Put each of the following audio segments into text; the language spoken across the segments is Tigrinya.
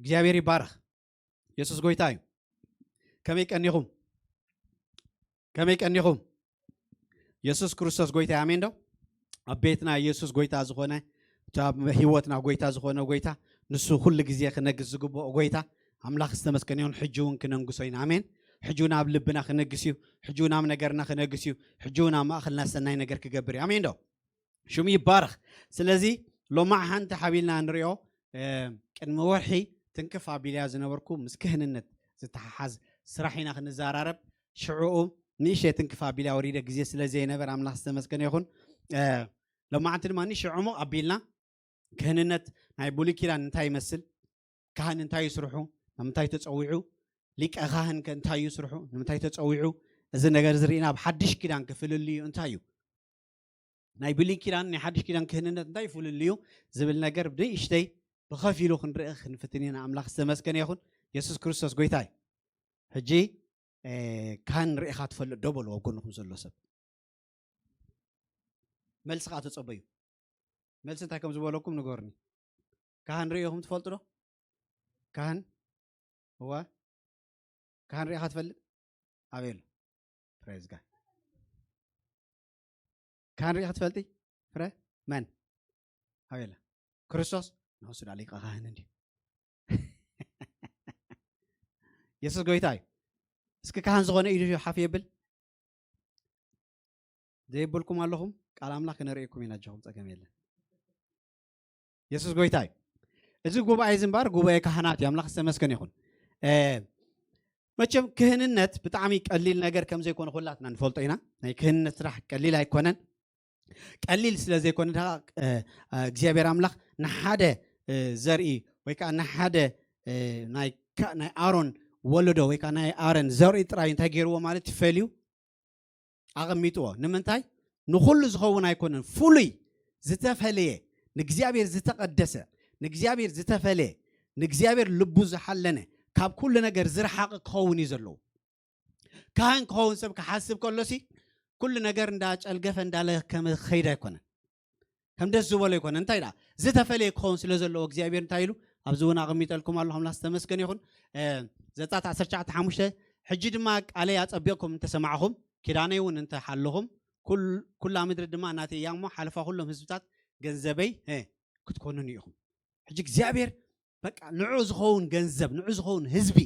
እግዚኣብሔር ይባረኽ። የሱስ ጎይታ እዩ። ከመይ ቀኒኹም? ከመይ ቀኒኹም? የሱስ ክርስቶስ ጎይታ እዩ። ኣሜን ዶ? ኣብ ቤትና የሱስ ጎይታ ዝኾነ፣ እታ ኣብ ህይወትና ጎይታ ዝኾነ ጎይታ፣ ንሱ ኩሉ ግዜ ክነግስ ዝግብኦ ጎይታ፣ ኣምላኽ ዝተመስገነ ይሁን። ሕጂ እውን ክነንግሶ ኢና። ኣሜን። ሕጂ እውን ኣብ ልብና ክነግስ እዩ። ሕጂ እውን ኣብ ነገርና ክነግስ እዩ። ሕጂ እውን ኣብ ማእኸልና ሰናይ ነገር ክገብር እዩ። ኣሜን ዶ? ሽሙ ይባረኽ። ስለዚ ሎማዕ ሓንቲ ሓቢልና ንሪኦ፣ እ፣ ቅድሚ ወርሒ ትንክፍ ኣቢልያ ዝነበርኩ ምስ ክህንነት ዝተሓሓዝ ስራሕ ኢና ክንዘራረብ። ሽዕኡ ንእሽተይ ትንክፍ ኣቢልያ ወሪደ ግዜ ስለ ዘይነበር ኣምላኽ ዝተመስገነ ይኹን። እ፣ ሎማዓንቲ ድማ ንእሽተይ ዕሙቕ ኣቢልና ክህንነት ናይ ብሉይ ኪዳን እንታይ ይመስል፣ ካህን እንታይ እዩ ስርሑ፣ ንምንታይ ተጸዊዑ፣ ሊቀ ካህን ከ እንታይ እዩ ስርሑ፣ ንምንታይ ተጸዊዑ፣ እዚ ነገር እዚ ርኢና ኣብ ሓድሽ ኪዳን ክፍልልዩ እንታይ እዩ፣ ናይ ብሉይ ኪዳን ናይ ሓድሽ ኪዳን ክህንነት እንታይ ይፍልልዩ ዝብል ነገር ብንእሽተይ ብኸፊሉ ክንርኢ ክንፍትን ኢና። ኣምላኽ ዝተመስገነ ይኹን። የሱስ ክርስቶስ ጎይታ እዩ። ሕጂ፣ እ፣ ካህን ርኢኻ ትፈልጥ ዶ በሉ ኣብ ጎንኹም ዘሎ ሰብ። መልሲ ከኣ ተጸበዩ። መልሲ እንታይ ከም ዝበለኩም ንገሩኒ። ካህን ርኢኹም ትፈልጡ ዶ? ካህን? እወ። ካህን ርኢኻ ትፈልጥ? ኣበይ ኣሎ? Praise God። ካህን ርኢኻ ትፈልጢ? ፍረ? መን? ኣበይ ኣሎ? ክርስቶስ? ንሱ ዳ ሊቀ ካህን እንድዩ። የሱስ ጎይታ እዩ። እስኪ ካህን ዝኾነ ኢዱ ሓፍ የብል። ዘይብልኩም ኣለኹም፣ ቃል ኣምላኽ ክነርእየኩም ኢና፣ ኣጆኹም፣ ጸገም የለን። የሱስ ጎይታ እዩ። እዚ ጉባኤ እዚ እምበኣር ጉባኤ ካህናት እዩ። ኣምላኽ ዝተመስገነ ይኹን። እ፣ መቸም ክህንነት ብጣዕሚ ቀሊል ነገር ከም ዘይኮነ ኩላትና ንፈልጦ ኢና። ናይ ክህንነት ስራሕ ቀሊል ኣይኮነን። ቀሊል ስለ ዘይኮነ ደኣ፣ እ፣ እ፣ እግዚኣብሔር ኣምላኽ ንሓደ፣ እ፣ ዘርኢ ወይ ከኣ ንሓደ፣ እ፣ ናይ ካ-፣ ናይ ኣሮን ወለዶ ወይ ከኣ ናይ ኣሮን ዘርኢ ጥራይ እንታይ ገይርዎ ማለት እዩ? ፈልዩ ኣቐሚጥዎ። ንምንታይ? ንኹሉ ዝኸውን ኣይኮነን። ፍሉይ፣ ዝተፈለየ፣ ንእግዚኣብሔር ዝተቐደሰ፣ ንእግዚኣብሔር ዝተፈለየ፣ ንእግዚኣብሔር ልቡ ዝሓለነ፣ ካብ ኩሉ ነገር ዝረሓቐ ክኸውን እዩ ዘለዎ። ካህን ክኸውን ሰብ ክሓስብ ከሎሲ፣ ኩሉ ነገር እንዳጨልገፈ እንዳለከመ ክኸይድ ኣይኮነን። ከም ደስ ዝበሎ ኣይኮነን። እንታይ ደኣ? ዝተፈለየ ክኸውን ስለ ዘለዎ እግዚኣብሔር እንታይ ኢሉ? ኣብዚ እውን ኣቐሚጠልኩም ኣለኹ። ኣምላኽ ዝተመስገነ ይኹን። እ፣ ዘጸኣት ዓሰርተ ትሽዓተ ሓሙሽተ፣ ሕጂ ድማ ቃለይ ኣጸቢቕኩም እንተሰማዕኹም፣ ኪዳነይ እውን እንተሓለኹም፣ ኩል-፣ ኩላ ምድሪ ድማ ናተይ እያ እሞ፣ ሓለፋ ኩሎም ህዝብታት ገንዘበይ፣ እ፣ ክትኮኑኒ ኢኹም። ሕጂ እግዚኣብሔር በቃ ንዑ ዝኸውን ገንዘብ፣ ንዑ ዝኸውን ህዝቢ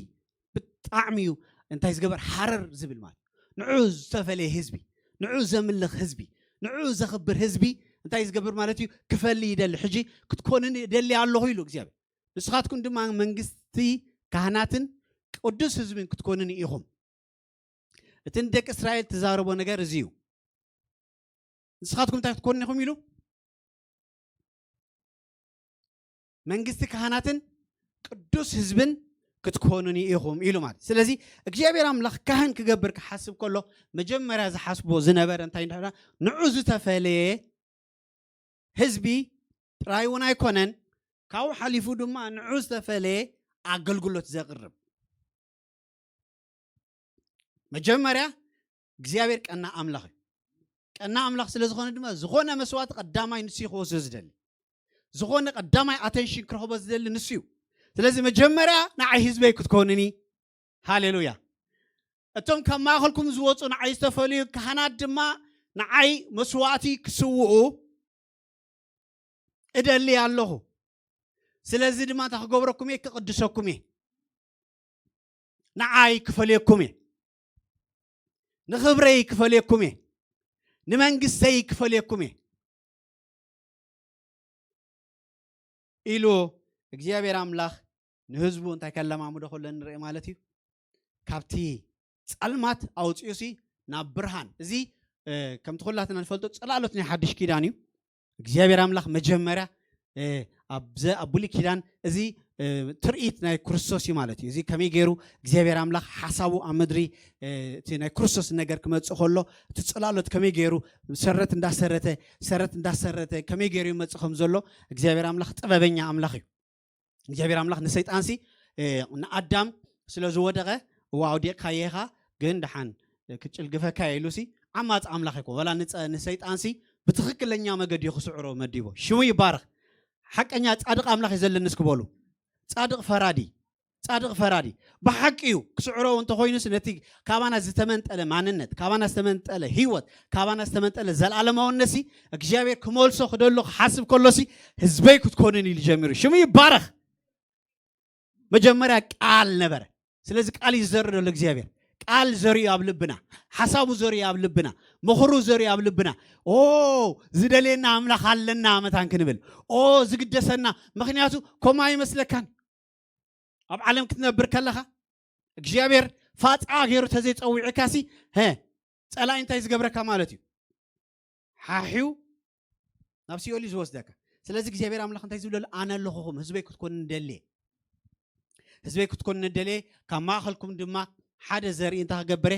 ብጣዕሚ እዩ እንታይ ዝገበር? ሃረር ዝብል ማለት። ንዑ ዝተፈለየ ህዝቢ፣ ንዑ ዘምልኽ ህዝቢ፣ ንዑ ዘኽብር ህዝቢ እንታይ ዝገብር ማለት እዩ? ክፈሊ ይደሊ። ሕጂ ክትኮኑኒ እደሊ ኣለኹ ኢሉ እግዚኣብሔር። ንስኻትኩም ድማ መንግስቲ ካህናትን ቅዱስ ህዝብን ክትኮኑኒ ኢኹም። እቲ ንደቂ እስራኤል ትዛረቦ ነገር እዚ እዩ። ንስኻትኩም እንታይ ክትኮኑ ኢኹም ኢሉ? መንግስቲ ካህናትን ቅዱስ ህዝብን ክትኮኑኒ ኢኹም ኢሉ ማለት። ስለዚ እግዚኣብሔር ኣምላኽ ካህን ክገብር ክሓስብ ከሎ መጀመርያ ዝሓስቦ ዝነበረ እንታይ እንድሕር ንዑ ዝተፈለየ ህዝቢ ጥራይ እውን ኣይኮነን፣ ካብኡ ሓሊፉ ድማ ንዑ ዝተፈለየ ኣገልግሎት ዘቕርብ። መጀመርያ እግዚኣብሔር ቀና ኣምላኽ እዩ። ቀና ኣምላኽ ስለ ዝኾነ ድማ ዝኾነ መስዋዕቲ ቀዳማይ ንሱ እዩ ክወስዶ ዝደሊ። ዝኾነ ቀዳማይ ኣተንሽን ክረኽቦ ዝደሊ ንሱ እዩ። ስለዚ መጀመርያ ንዓይ ህዝበይ ክትኮኑኒ። ሃሌሉያ። እቶም ካብ ማእኸልኩም ዝወፁ ንዓይ ዝተፈልዩ ካህናት ድማ ንዓይ መስዋዕቲ ክስውኡ እደሊ ኣለኹ። ስለዚ ድማ እንታይ ክገብረኩም እየ? ክቕድሰኩም እየ። ንዓይ ክፈልየኩም እየ። ንኽብረይ ክፈልየኩም እየ። ንመንግስተይ ክፈልየኩም እየ ኢሉ እግዚኣብሔር ኣምላኽ ንህዝቡ እንታይ ከለማምዶ ከሎ ንርኢ ማለት እዩ። ካብቲ ጸልማት ኣውፂኡሲ ናብ ብርሃን። እዚ፣ እ፣ ከምቲ ኩላትና ንፈልጦ ጽላሎት ናይ ሓድሽ ኪዳን እዩ። እግዚኣብሔር ኣምላኽ መጀመርያ፣ እ፣ ኣብ ዘ-፣ ኣብ ብሉይ ኪዳን እዚ፣ እ፣ ትርኢት ናይ ክርስቶስ እዩ ማለት እዩ። እዚ ከመይ ገይሩ እግዚኣብሔር ኣምላኽ ሓሳቡ ኣብ ምድሪ፣ እ፣ እቲ ናይ ክርስቶስ ነገር ክመጽእ ከሎ እቲ ጽላሎት ከመይ ገይሩ ሰረት እንዳሰረተ፣ ሰረት እንዳሰረተ ከመይ ገይሩ ይመጽእ ከም ዘሎ እግዚኣብሔር ኣምላኽ ጥበበኛ ኣምላኽ እዩ። እግዚኣብሔር ኣምላኽ ንሰይጣንሲ፣ እ፣ ንኣዳም ስለ ዝወደቐ፣ እዋ ኣውዲቕካዮ ኢኻ፣ ግን ደሓን ክጭልግፈካ እየ ኢሉሲ ዓማጺ ኣምላኽ ኣይኮ-፣ ወላ ንጸ-፣ ንሰይጣንሲ ብትኽክለኛ መገዲ እዩ ክስዕሮ መዲቦ። ሽሙ ይባረኽ። ሓቀኛ ጻድቕ ኣምላኽ እዩ ዘለኒ እስኪ በሉ። ጻድቕ ፈራዲ፣ ጻድቕ ፈራዲ። ብሓቂ እዩ። ክስዕሮ እንተኾይኑስ ነቲ ካባና ዝተመንጠለ ማንነት፣ ካባና ዝተመንጠለ ህይወት፣ ካባና ዝተመንጠለ ዘላለማውነትሲ እግዚኣብሔር ክመልሶ ክደሎ ክሓስብ ከሎሲ ህዝበይ ክትኮኑን ኢሉ ጀሚሩ። ሽሙ ይባረኽ። መጀመርያ ቃል ነበረ። ስለዚ ቃል እዩ ዝዘርእ ዘሎ እግዚኣብሔር። ቃል ዘሪኡ ኣብ ልብና፣ ሓሳቡ ዘሪኡ ኣብ ልብና፣ ምኽሩ ዘሪኡ ኣብ ልብና። ኦ ዝደልየና ኣምላኽ ኣለና መታን ክንብል፣ ኦ ዝግደሰና። ምኽንያቱ ከምኡ ኣይመስለካን? ኣብ ዓለም ክትነብር ከለኻ እግዚኣብሔር ፋፃ ገይሩ ተዘይፀዊዕካሲ፣ ጸላኢ እንታይ ዝገብረካ ማለት እዩ? ሓሒው ናብ ሲኦል እዩ ዝወስደካ። ስለዚ እግዚኣብሔር ኣምላኽ እንታይ ዝብለሉ? ኣነ ኣለኹኹም፣ ህዝበይ ክትኮኑ ንደልየ፣ ህዝበይ ክትኮኑ ንደልየ፣ ካብ ማእኸልኩም ድማ ሓደ ዘርኢ እንታይ ክገብረ?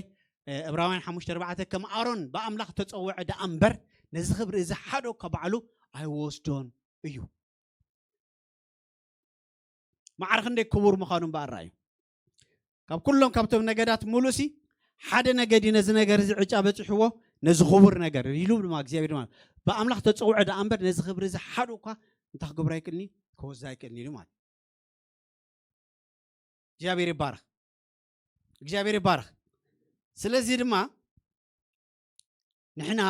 ዕብራውያን ሓሙሽተ ኣርባዕተ፣ ከም ኣሮን ብኣምላኽ ተፀውዐ ደኣ እምበር ነዚ ክብሪ እዚ ሓደ እኳ ባዕሉ ኣይወስዶን እዩ። ማዕረ ክንደይ ክቡር ምዃኑ እምበኣር ረኣዩ። ካብ ኩሎም ካብቶም ነገዳት ሙሉእሲ ሓደ ነገድ እዩ ነዚ ነገር እዚ ዕጫ በፂሕዎ፣ ነዚ ክቡር ነገር ኢሉ ድማ እግዚኣብሔር ድማ ብኣምላኽ ተፀውዐ ደኣ እምበር ነዚ ክብሪ እዚ ሓደ እኳ እንታይ ክገብሮ ኣይክእልኒ፣ ክወስዶ ኣይክእልኒ ኢሉ ማለት። እግዚኣብሔር ይባረኽ። እግዚኣብሔር ይባረኽ። ስለዚ ድማ ንሕና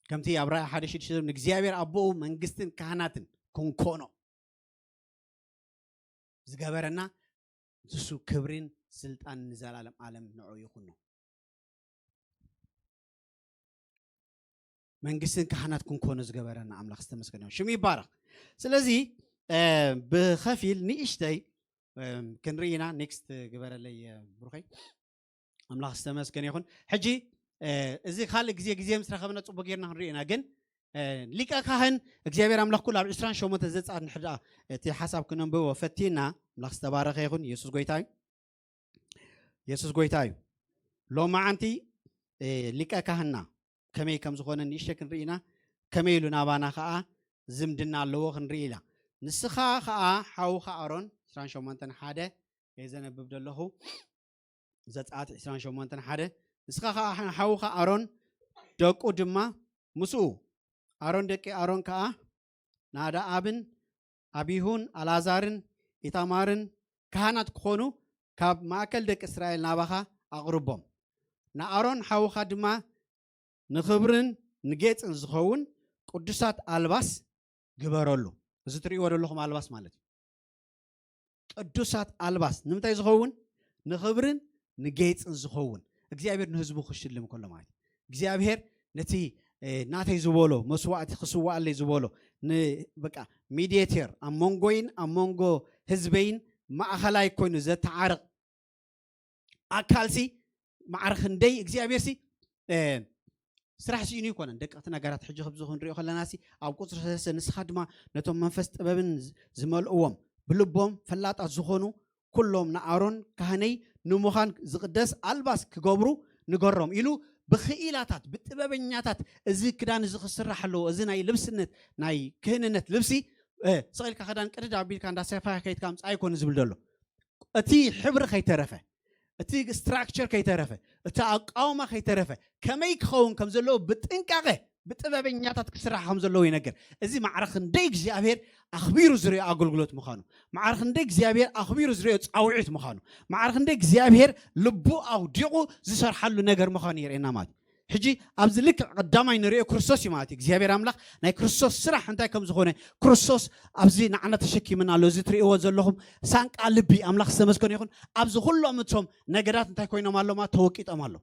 ከምቲ ኣብ ራእይ ሓደ ሽዱሽተ ንእግዚኣብሔር ኣቦኡ መንግስትን ካህናትን ክንኮኖ ዝገበረና ንሱ ክብርን ስልጣን ንዘላለም ዓለም ንዑ ይኹኖ። መንግስትን ካህናት ክንኮኖ ዝገበረና ኣምላኽ ዝተመስገነ ይሁን። ሽሙ ይባረኽ። ስለዚ ብኸፊል ንእሽተይ ክንርኢ ኢና። ኔክስት ግበረለይ ብሩኸይ። ኣምላኽ ዝተመስገነ ይኹን። ሕጂ እዚ ካልእ ግዜ ግዜ ምስ ረኸብና ጽቡቅ ጌርና ክንርኢ ኢና። ግን ሊቀ ካህን እግዚኣብሔር ኣምላኽ ኩሉ ኣብ ዕስራን ሸሞንተን ዘጸኣት ንሕዳ እቲ ሓሳብ ክነንብቦ ፈቲና። ኣምላኽ ዝተባረኸ ይኹን። ኢየሱስ ጎይታ እዩ። ኢየሱስ ጎይታ እዩ። ሎማዓንቲ ሊቀ ካህንና ከመይ ከም ዝኾነ ንእሽተ ክንርኢ ኢና። ከመይ ኢሉ ናባና ኸዓ ዝምድና ኣለዎ ክንርኢ ኢና። ንስኻ ኸዓ ሓውኻ ኣሮን ዕስራን ሸሞንተን ሓደ እየ ዘነብብ ዘለኹ። ዘጸኣት ዕስራን ሸሞንተን ሓደ። ንስኻ ኸዓ ሓውኻ ኣሮን ደቁ ድማ ምስኡ። ኣሮን ደቂ ኣሮን ከኣ ናዳኣብን ኣቢሁን ኣልኣዛርን ኢታማርን ካህናት ክኾኑ ካብ ማእከል ደቂ እስራኤል ናባኻ ኣቕርቦም። ንኣሮን ሓውኻ ድማ ንኽብርን ንጌጽን ዝኸውን ቅዱሳት ኣልባስ ግበረሉ። እዚ ትርእይዎ ዘለኹም ኣልባስ ማለት እዩ። ቅዱሳት ኣልባስ ንምንታይ ዝኸውን? ንኽብርን ንጌጽን ዝኸውን እግዚኣብሔር ንህዝቡ ክሽልም ከሎ ማለት እዩ። እግዚኣብሔር ነቲ ናተይ ዝበሎ መስዋዕቲ ክስዋኣለይ ዝበሎ በቃ ሚድየተር ኣብ መንጎይን ኣብ መንጎ ህዝበይን ማእኸላይ ኮይኑ ዘተዓርቕ ኣካልሲ ማዕረ ክንደይ እግዚኣብሔርሲ ስራሕ ስኢኑ ይኮነን። ደቀቕቲ ነገራት ሕጂ ክብዚ ክንሪኦ ከለናሲ ኣብ ቁፅሪ ሰለስተ ንስኻ ድማ ነቶም መንፈስ ጥበብን ዝመልእዎም ብልቦም ፈላጣት ዝኾኑ ኩሎም ንኣሮን ካህነይ ንምዃን ዝቕደስ ኣልባስ ክገብሩ ንገሮም ኢሉ ብኽኢላታት ብጥበበኛታት እዚ ክዳን እዚ ክስራሕ ኣለዎ። እዚ ናይ ልብስነት ናይ ክህንነት ልብሲ ስቕ ኢልካ ክዳን ቅድድ ኣቢልካ እንዳሰፋ ከይትካ ምፃ ኣይኮን ዝብል ዘሎ እቲ ሕብሪ ከይተረፈ እቲ ስትራክቸር ከይተረፈ እቲ ኣቃውማ ከይተረፈ ከመይ ክኸውን ከም ዘለዎ ብጥንቃቐ ብጥበበኛታት ክስራሕ ከም ዘለዎ ይነገር። እዚ ማዕረ ክንደይ እግዚኣብሔር ኣኽቢሩ ዝሪኦ ኣገልግሎት ምዃኑ፣ ማዕረ ክንደይ እግዚኣብሔር ኣኽቢሩ ዝሪኦ ፃውዒት ምዃኑ፣ ማዕረ ክንደይ እግዚኣብሔር ልቡ ኣውዲቑ ዝሰርሓሉ ነገር ምዃኑ የርእየና ማለት እዩ። ሕጂ ኣብዚ ልክዕ ቀዳማይ ንሪኦ ክርስቶስ እዩ ማለት እዩ። እግዚኣብሔር ኣምላኽ ናይ ክርስቶስ ስራሕ እንታይ ከም ዝኾነ ክርስቶስ ኣብዚ ንዓና ተሸኪምና ኣሎ። እዚ ትርእይዎ ዘለኹም ሳንቃ ልቢ ኣምላኽ ዝተመስገነ ይኹን። ኣብዚ ኩሎም እቶም ነገዳት እንታይ ኮይኖም ኣለማ ተወቂጦም ኣሎ።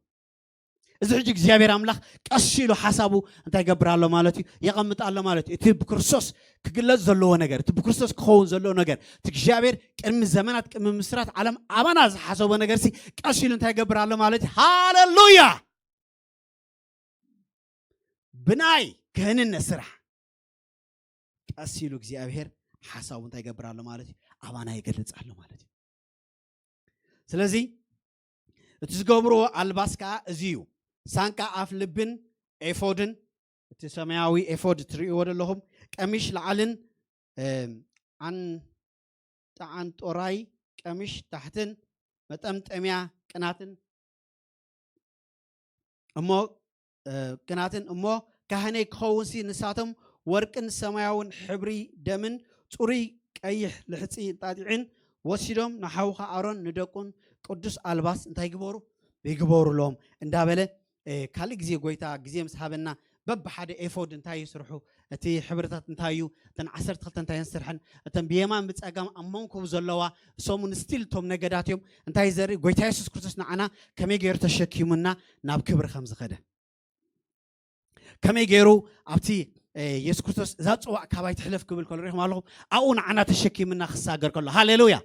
እዚ ሕጂ እግዚኣብሔር ኣምላኽ ቀስ ኢሉ ሓሳቡ እንታይ ይገብር ኣሎ ማለት እዩ፣ የቐምጥ ኣሎ ማለት እዩ። እቲ ብክርስቶስ ክግለጽ ዘለዎ ነገር፣ እቲ ብክርስቶስ ክኸውን ዘለዎ ነገር፣ እቲ እግዚኣብሔር ቅድሚ ዘመናት ቅድሚ ምስራት ዓለም ኣባና ዝሓሰቦ ነገርሲ ቀስ ኢሉ እንታይ ይገብር ኣሎ ማለት እዩ። ሃሌሉያ! ብናይ ክህንነት ስራሕ ቀስ ኢሉ እግዚኣብሔር ሓሳቡ እንታይ ይገብር ኣሎ ማለት እዩ፣ ኣባና ይገልጽ ኣሎ ማለት እዩ። ስለዚ እቲ ዝገብርዎ ኣልባስ ከዓ እዚ እዩ። ሳንቃ ኣፍ ልብን ኤፎድን፣ እቲ ሰማያዊ ኤፎድ ትርእይዎ ዘለኹም፣ ቀሚሽ ላዕልን ኣንጣዓንጦራይ ቀሚሽ ታሕትን መጠምጠምያ ቅናትን እሞ ቅናትን እሞ ካህነይ ክኸውን ሲ ንሳቶም ወርቅን ሰማያውን ሕብሪ ደምን ጽሩይ ቀይሕ ልሕፂ ጣጢዕን ወሲዶም ንሓውኻ ኣሮን ንደቁን ቅዱስ ኣልባስ እንታይ ግበሩ ይግበሩሎም እንዳበለ፣ ካልእ ግዜ ጎይታ ግዜ ምስ ሃበና በብሓደ ኤፎድ እንታይ ይስርሑ፣ እቲ ሕብርታት እንታይ እዩ፣ እተን ዓሰርተ ክልተ እንታይ እየን ስርሐን፣ እተን ብየማን ብፀጋም ኣብ መንኮብ ዘለዋ እሶም ንስቲል እቶም ነገዳት እዮም። እንታይ ዘርኢ ጎይታ የሱስ ክርስቶስ ንዓና ከመይ ገይሩ ተሸኪሙና ናብ ክብሪ ከም ዝኸደ፣ ከመይ ገይሩ ኣብቲ የሱስ ክርስቶስ እዛ ፅዋዕ ካባይ ትሕለፍ ክብል ከሎ ሪኹም ኣለኹም፣ ኣብኡ ንዓና ተሸኪምና ክሳገር ከሎ፣ ሃሌሉያ።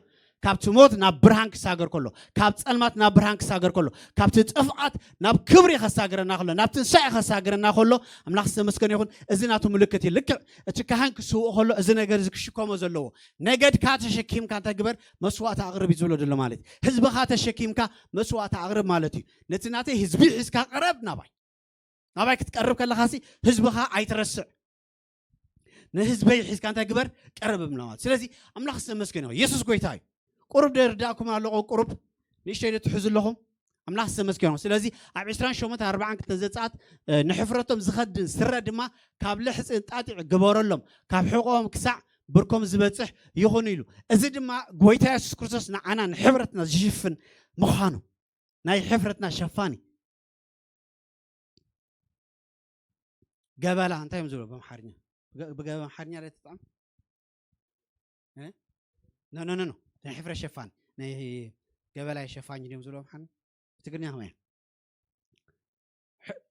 ካብቲ ሞት ናብ ብርሃን ክሳገር ከሎ፣ ካብ ፀልማት ናብ ብርሃን ክሳገር ከሎ፣ ካብቲ ጥፍኣት ናብ ክብሪ ከሳግረና ከሎ፣ ናብ ትንሳኤ ከሳግረና ከሎ ኣምላኽ ዝተመስገነ ይኹን። እዚ ናቱ ምልክት እዩ። ልክዕ እቲ ካህን ክስውኦ ከሎ እዚ ነገር እዚ ክሽከሞ ዘለዎ፣ ነገድካ ተሸኪምካ እንታይ ግበር፣ መስዋዕቲ ኣቕርብ እዩ ዝብሎ ዘሎ ማለት እዩ። ህዝብኻ ተሸኪምካ መስዋዕቲ ኣቕርብ ማለት እዩ። ነቲ ናተይ ህዝቢ ሒዝካ ቅረብ ናባይ። ናባይ ክትቀርብ ከለኻሲ ህዝብኻ ኣይትረስዕ። ንህዝበይ ሒዝካ እንታይ ግበር፣ ቀርብ እብሎም ማለት። ስለዚ ኣምላኽ ዝተመስገነ ይኹን። የሱስ ጎይታ እዩ። ቁሩብ ዶ ይርዳእኩም ኣለኹ? ቁሩብ ንእሽተይ ዶ ትሕዙ ኣለኹም? ኣምላኽ ዝተመስገነ ይኹን። ስለዚ ኣብ ዕስራን ሸሞንተን ኣርባዓን ክልተን ዘጸኣት ንሕፍረቶም ዝኸድን ስረ ድማ ካብ ልሕጽን ጣጢዕ ግበረሎም፣ ካብ ሕቖኦም ክሳዕ ብርኮም ዝበጽሕ ይኹን ኢሉ። እዚ ድማ ጎይታ የሱስ ክርስቶስ ንዓና ንሕፍረትና ዝሽፍን ምዃኑ፣ ናይ ሕፍረትና ሸፋኒ። ገበላ እንታይ እዮም ዝብሎ ብኣምሓርኛ? ብገ- ብገ- ብኣምሓርኛ ዶ ትጥዕም? እ? ኖ፣ ኖ፣ ኖ፣ ኖ። ናይ ሕፍረት ሸፋን፣ ናይ ገበላ ሸፋኝ ድዮም ዝብሎ ኣምሓርኛ? ብትግርኛ ከመይ እያ? ሕ-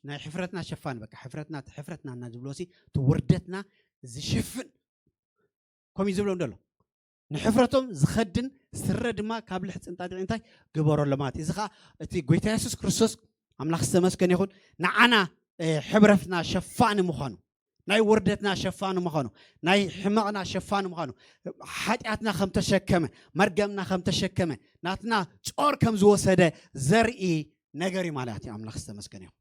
ናይ ሕፍረትና ሸፋን፣ በቃ፣ ሕፍረትና፣ ሕፍረትና እና ዝብሎ ሲ፣ እቲ ውርደትና ዝሽፍን፣ ከምኡ እዩ ዝብሎም ዘሎ። ንሕፍረቶም ዝኸድን ስረ ድማ ካብ ልሕጽን ጣጢዕ እንታይ ግበረሎም ማለት እዩ። እዚ ኸዓ እቲ ጎይታ የሱስ ክርስቶስ፣ ኣምላኽ ዝተመስገነ ይኹን፣ ንዓና፣ እ፣ ሕብረትና ሸፋኒ ምዃኑ፣ ናይ ውርደትና ሸፋኒ ምዃኑ፣ ናይ ሕመቕና ሸፋኒ ምዃኑ፣ ሓጢኣትና ከም ተሸከመ፣ መርገምና ከም ተሸከመ፣ ናትና ጾር ከም ዝወሰደ ዘርኢ ነገር እዩ ማለት እዩ። ኣምላኽ ዝተመስገነ ይኹን።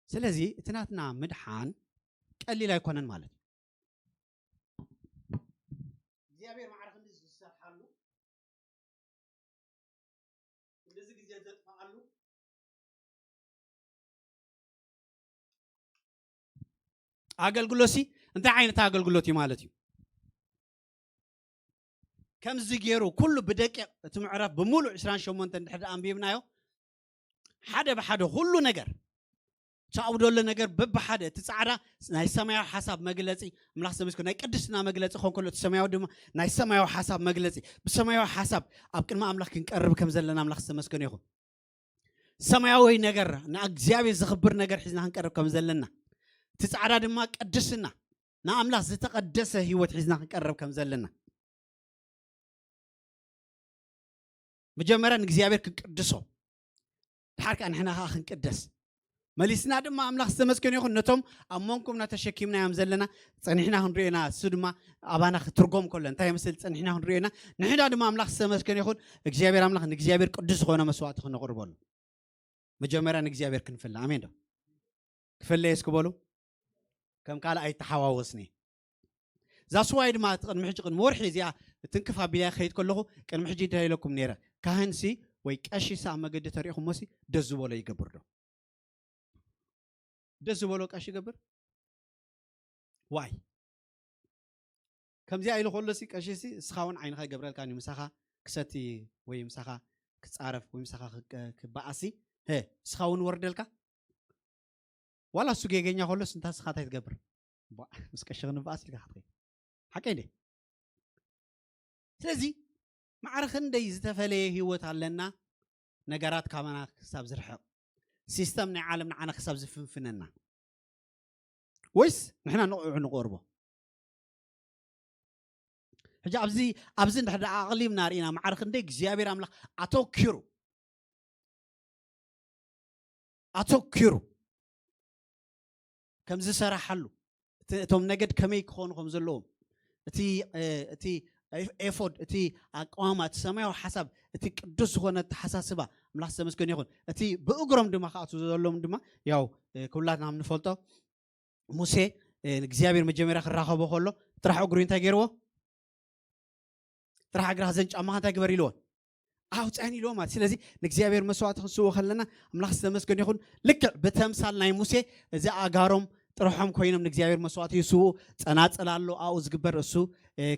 ስለዚ እቲ ናትና ምድሓን ቀሊል ኣይኮነን ማለት እዩ። እግዚኣብሔር ማዕረ ክንዲ ዝሰርሓሉ፣ ክንድዚ ግዜ ዘጥፍኣሉ ኣገልግሎትሲ እንታይ ዓይነት ኣገልግሎት እዩ ማለት እዩ? ከምዚ ገይሩ ኩሉ ብደቂቕ እቲ ምዕራፍ ብምሉእ ዕስራን ሸሞንተን እንድሕር ደኣ ኣንቢብናዮ፣ ሓደ ብሓደ ኩሉ ነገር፣ እቲ ኣብኡ ዘሎ ነገር በብሓደ፣ እቲ ጻዕዳ ናይ ሰማያዊ ሓሳብ መግለጺ፣ ኣምላኽ ዝተመስገነ፣ ናይ ቅድስና መግለጺ ክኾን ከሎ፣ እቲ ሰማያዊ ድማ ናይ ሰማያዊ ሓሳብ መግለጺ፣ ብሰማያዊ ሓሳብ ኣብ ቅድሚ ኣምላኽ ክንቀርብ ከም ዘለና ኣምላኽ ዝተመስገነ ይኹን። ሰማያዊ ነገር፣ ንእግዚኣብሔር ዘኽብር ነገር ሒዝና ክንቀርብ ከም ዘለና፣ እቲ ጻዕዳ ድማ ቅድስና፣ ንኣምላኽ ዝተቐደሰ ህይወት ሒዝና ክንቀርብ ከም ዘለና፣ መጀመርያ ንእግዚኣብሔር ክንቅድሶ፣ ድሓር ከኣ ንሕና ከኣ ክንቅደስ፣ መሊስና ድማ ኣምላኽ ዝተመስገነ ይኹን፣ ነቶም ኣብ መንኩብና ተሸኪምናዮም ዘለና ጸኒሕና ክንሪኦ ኢና። እሱ ድማ ኣባና ክትርጎም ከሎ እንታይ ይመስል ጸኒሕና ክንሪኦ ኢና። ንሕና ድማ ኣምላኽ ዝተመስገነ ይኹን፣ እግዚኣብሔር ኣምላኽ ንእግዚኣብሔር ቅዱስ ዝኾነ መስዋዕቲ ክነቕርበሉ፣ መጀመርያ ንእግዚኣብሔር ክንፍለ። ኣሜን ዶ? ክፈለየ እስኪ በሉ። ከም ካልእ ኣይተሓዋወስኒ። ዛስዋይ ድማ እቲ ቅድሚ ሕጂ፣ ቅድሚ ወርሒ እዚኣ ትንክፍ ኣቢላ ከይድ ከለኹ፣ ቅድሚ ሕጂ እንታይ ኢለኩም ነይረ? ካህንሲ ወይ ቀሺሲ ኣብ መገዲ ተሪእኹሞሲ ደስ ዝበሎ ይገብር ዶ? ደስ ዝበሎ ቀሺ ይገብር? ዋይ። ከምዚኣ ኢሉ ከሎሲ ቀሺሲ እስኻ እውን ዓይንኻ ይገብረልካ እዩ። ምሳኻ ክሰቲ ወይ ምሳኻ ክጻረፍ ወይ ምሳኻ ክበኣሲ፣ ሄ፣ እስኻ እውን ወርደልካ? ዋላ እሱ ጌገኛ ከሎስ እንታ እስኻ እንታይ ትገብር? ቧ፣ ምስ ቀሺ ክንበኣስ ኢልካ ክትኸይድ። ሓቀይ እንዴ? ስለዚ ማዕረ ክንደይ ዝተፈለየ ህይወት ኣለና፣ ነገራት ካባና ክሳብ ዝርሕቕ፣ ሲስተም ናይ ዓለም ንዓና ክሳብ ዝፍንፍነና፣ ወይስ ንሕና ንቕዑ ንቐርቦ? ሕጂ ኣብዚ፣ ኣብዚ እንድሕር ደኣ ኣቕሊምና ርኢና፣ ማዕረ ክንደይ እግዚኣብሔር ኣምላኽ ኣተኪሩ፣ ኣተኪሩ ከም ዝሰራሓሉ፣ እቲ፣ እቶም ነገድ ከመይ ክኾኑ ከም ዘለዎም፣ እቲ፣ እ፣ እቲ ኤፍ-፣ ኤፎድ፣ እቲ ኣቀዋማ፣ እቲ ሰማያዊ ሓሳብ፣ እቲ ቅዱስ ዝኾነ ኣተሓሳስባ፣ ኣምላኽ ዝተመስገነ ይኹን። እቲ ብእግሮም ድማ ክኣትዉ ዘለዎም ድማ፣ ያው፣ እ፣ ኩላትና ከም ንፈልጦ፣ ሙሴ፣ እ፣ እግዚኣብሔር መጀመርያ ክራኸቦ ከሎ፣ ጥራሕ እግሩ እንታይ ገይርዎ? ጥራሕ እግራ ዘን ጫማኻ እንታይ ግበር ኢልዎን? ኣውፅኣን ኢልዎ ማለት። ስለዚ ንእግዚኣብሔር መስዋዕቲ ክንስዎ ከለና፣ ኣምላኽ ዝተመስገነ ይኹን፣ ልክዕ ብተምሳል ናይ ሙሴ እዚ ኣእጋሮም ጥርሖም ኮይኖም ንእግዚኣብሔር መስዋእቲ ይስውኡ። ጸናጽል ኣሎ ኣብኡ ዝግበር፣ እሱ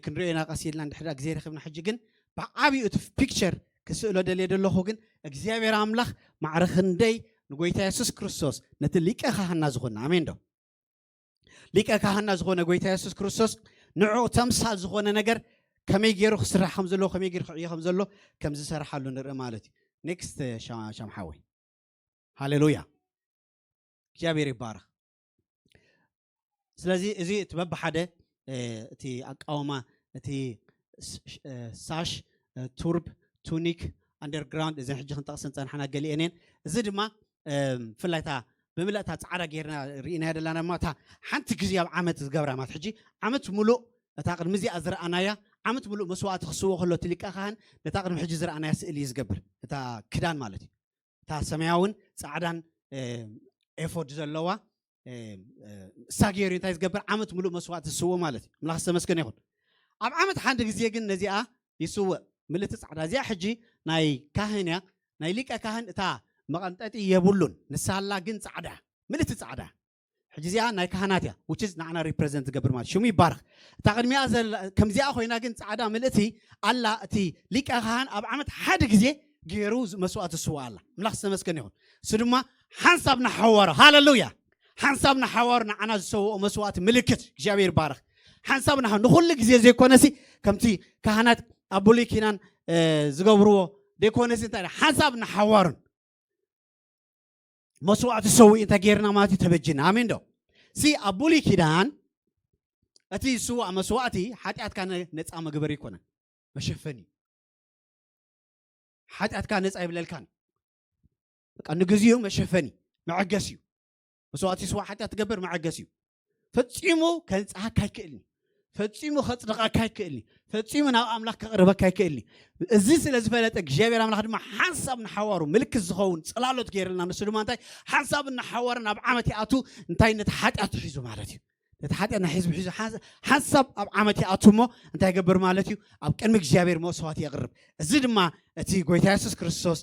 ክንሪኦ ኢና ቀስ ኢልና እንድሕር ግዜ ረኺብና። ሕጂ ግን ብዓብዩ እቲ ፒክቸር ክስእሎ ደልየ ዘለኹ ግን፣ እግዚኣብሔር ኣምላኽ ማዕረ ክንደይ ንጎይታ የሱስ ክርስቶስ ነቲ ሊቀ ካህና ዝኾነ፣ ኣሜን ዶ? ሊቀ ካህና ዝኾነ ጎይታ የሱስ ክርስቶስ ንዕኡ ተምሳል ዝኾነ ነገር ከመይ ገይሩ ክስራሕ ከም ዘለዎ፣ ከመይ ገይሩ ክዕዮ ከም ዘሎ ከም ዝሰርሓሉ ንርኢ ማለት እዩ። ኔክስት ሻም ሓወይ። ሃሌሉያ፣ እግዚኣብሔር ይባረኽ። ስለዚ እዚ እቲ በብሓደ እቲ ኣቃውማ፣ እቲ ሳሽ፣ ቱርብ፣ ቱኒክ፣ ኣንደርግራውንድ፣ እዘን ሕጂ ክንጠቕሰን ጸንሓና ገሊኤን እየን። እዚ ድማ ብፍላይ እታ ብምልእታ ጻዕዳ ጌርና ርኢናያ ዘለና ድማ እታ ሓንቲ ግዜ ኣብ ዓመት ዝገብራ ማለት ሕጂ ዓመት ሙሉእ እታ ቅድሚ እዚኣ ዝረኣናያ ዓመት ሙሉእ መስዋእቲ ክስዎ ከሎ እቲ ሊቀ ካህን ነታ ቅድሚ ሕጂ ዝረኣናያ ስእሊ እዩ ዝገብር፣ እታ ክዳን ማለት እዩ። እታ ሰማያውን ጻዕዳን ኤፎድ ዘለዋ እሳ ገይሩ እንታይ ዝገብር ዓመት ሙሉእ መስዋእቲ ዝስውእ ማለት እዩ። ኣምላኽ ዝተመስገነ ይኹን። ኣብ ዓመት ሓንቲ ግዜ ግን ነዚኣ ይስውእ፣ ምልእቲ ጻዕዳ። እዚኣ ሕጂ ናይ ካህን እያ፣ ናይ ሊቀ ካህን እታ መቐንጠጢ የብሉን። ንሳላ ግን ጻዕዳ፣ ምልእቲ ጻዕዳ። ሕጂ እዚኣ ናይ ካህናት እያ፣ which is ንዓና ሪፕሬዘንት ትገብር ማለት ሽሙ ይባረኽ። እታ ቅድሚኣ ዘላ ከምዚኣ ኮይና ግን ጻዕዳ ምልእቲ ኣላ። እቲ ሊቀ ካህን ኣብ ዓመት ሓደ ግዜ ገይሩ መስዋእቲ ዝስውእ ኣላ። ኣምላኽ ዝተመስገነ ይኹን። እሱ ድማ ሓንሳብ ንሓዋሩ፣ ሃሌሉያ፣ ሓንሳብ ንሓዋሩ ንዓና ዝሰውኦ መስዋእቲ ምልክት እግዚኣብሔር ይባረኽ። ሓንሳብ ንሓ ንኹሉ ግዜ ዘይኮነሲ ከምቲ ካህናት ኣብ ብሉይ ኪዳን ዝገብርዎ ዘይኮነሲ እንታይ ሓንሳብ ንሓዋሩን መስዋእቲ ሰዊኡ እንታይ ጌርና ማለት እዩ ተበጅና። ኣሜን ዶ? ሲ ኣብ ብሉይ ኪዳን እቲ ዝስዋእ መስዋእቲ ሓጢኣትካ ነፃ መግበሪ ይኮነን፣ መሸፈኒ ሓጢኣትካ ነፃ ይብለልካን። በቃ ንግዚኡ መሸፈኒ መዐገስ እዩ። መስዋእቲ ስዋ ሓጢኣት ትገብር መዐገስ እዩ። ፈጺሙ ከንጽሃካ ኣይክእልን እዩ። ፈጺሙ ከጽድቐካ ኣይክእልን እዩ። ፈጺሙ ናብ ኣምላኽ ከቕርበካ ኣይክእልን እዩ። እዚ ስለ ዝፈለጠ እግዚኣብሔር ኣምላኽ ድማ ሓንሳብ ንሓዋሩ ምልክት ዝኸውን ጽላሎት ገይርልና፣ ንሱ ድማ እንታይ ሓንሳብ ንሓዋሩ ናብ ዓመት ይኣቱ እንታይ ነቲ ሓጢኣት ሒዙ ማለት እዩ። ነቲ ሓጢኣት ናይ ህዝቢ ሒዙ ሓንሳብ ኣብ ዓመት ይኣቱ እሞ እንታይ ይገብር ማለት እዩ? ኣብ ቅድሚ እግዚኣብሔር መስዋእቲ የቕርብ። እዚ ድማ እቲ ጎይታ የሱስ ክርስቶስ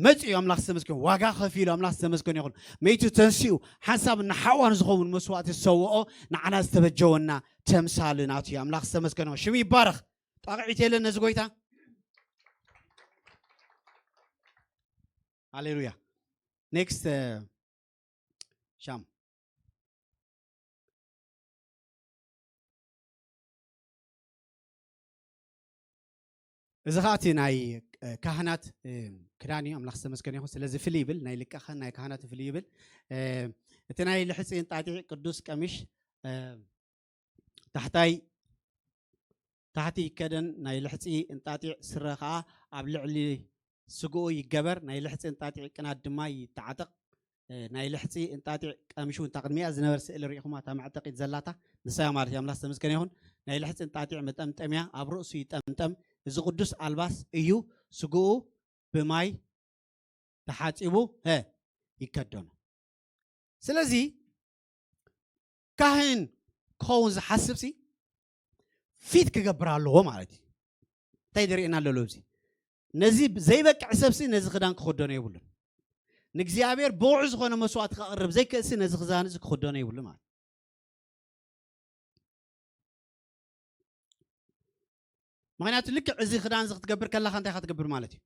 መጺኡ ኣምላኽ ዝተመስገን ዋጋ ከፊሉ ኣምላኽ ዝተመስገን ይኹን መይቱ ተንሲኡ ሓንሳብ ንሓዋን ዝኸውን መስዋእቲ ዝሰውኦ ንዓና ዝተበጀወና ተምሳል ናቱ እዩ። ኣምላኽ ዝተመስገን ይኹን ሽሙ ይባረኽ። ጣቕዒት የለን ነዚ ጎይታ። ሃሌሉያ። ኔክስት ሻም እዚ ኸዓ እቲ ናይ ካህናት ክዳን እዩ። ኣምላኽ ዝተመስገነ ይኹን። ስለዚ ፍልይ ይብል ናይ ሊቀ ካህን ናይ ካህናት ፍልይ ይብል። እቲ ናይ ልሕፂ እንጣጢዕ ቅዱስ ቀሚሽ ታሕታይ ታሕቲ ይከደን፣ ናይ ልሕፂ እንጣጢዕ ስረ ኸዓ ኣብ ልዕሊ ስግኡ ይገበር። ናይ ልሕፂ እንጣጢዕ ቅናት ድማ ይተዓጠቕ። ናይ ልሕፂ እንጣጢዕ ቀሚሹ እንታ ቅድሚኣ ዝነበር ስእሊ ርኢኹማ እታ መዕጠቂት ዘላታ ንሳያ ማለት እዩ። ኣምላኽ ዝተመስገነ ይኹን። ናይ ልሕፂ እንጣጢዕ መጠምጠምያ ኣብ ርእሱ ይጠምጠም። እዚ ቅዱስ ኣልባስ እዩ። ስግኡ ብማይ ተሓፂቡ ሀ ይከደኑ። ስለዚ ካህን ክኸውን ዝሓስብ ሲ ፊት ክገብር ኣለዎ ማለት እዩ። እንታይ ዝርእየና ኣሎ ኣብዚ? ነዚ ዘይበቅዕ ሰብ ሲ ነዚ ክዳን ክኽደኖ የብሉን። ንእግዚኣብሔር ብቑዕ ዝኾነ መስዋእቲ ከቕርብ ዘይክእል ሲ ነዚ ክዛን እዚ ክኽደኖ የብሉ ማለት እዩ። ምክንያቱ ልክዕ እዚ ክዳን እዚ ክትገብር ከለካ እንታይ ክትገብር ማለት እዩ?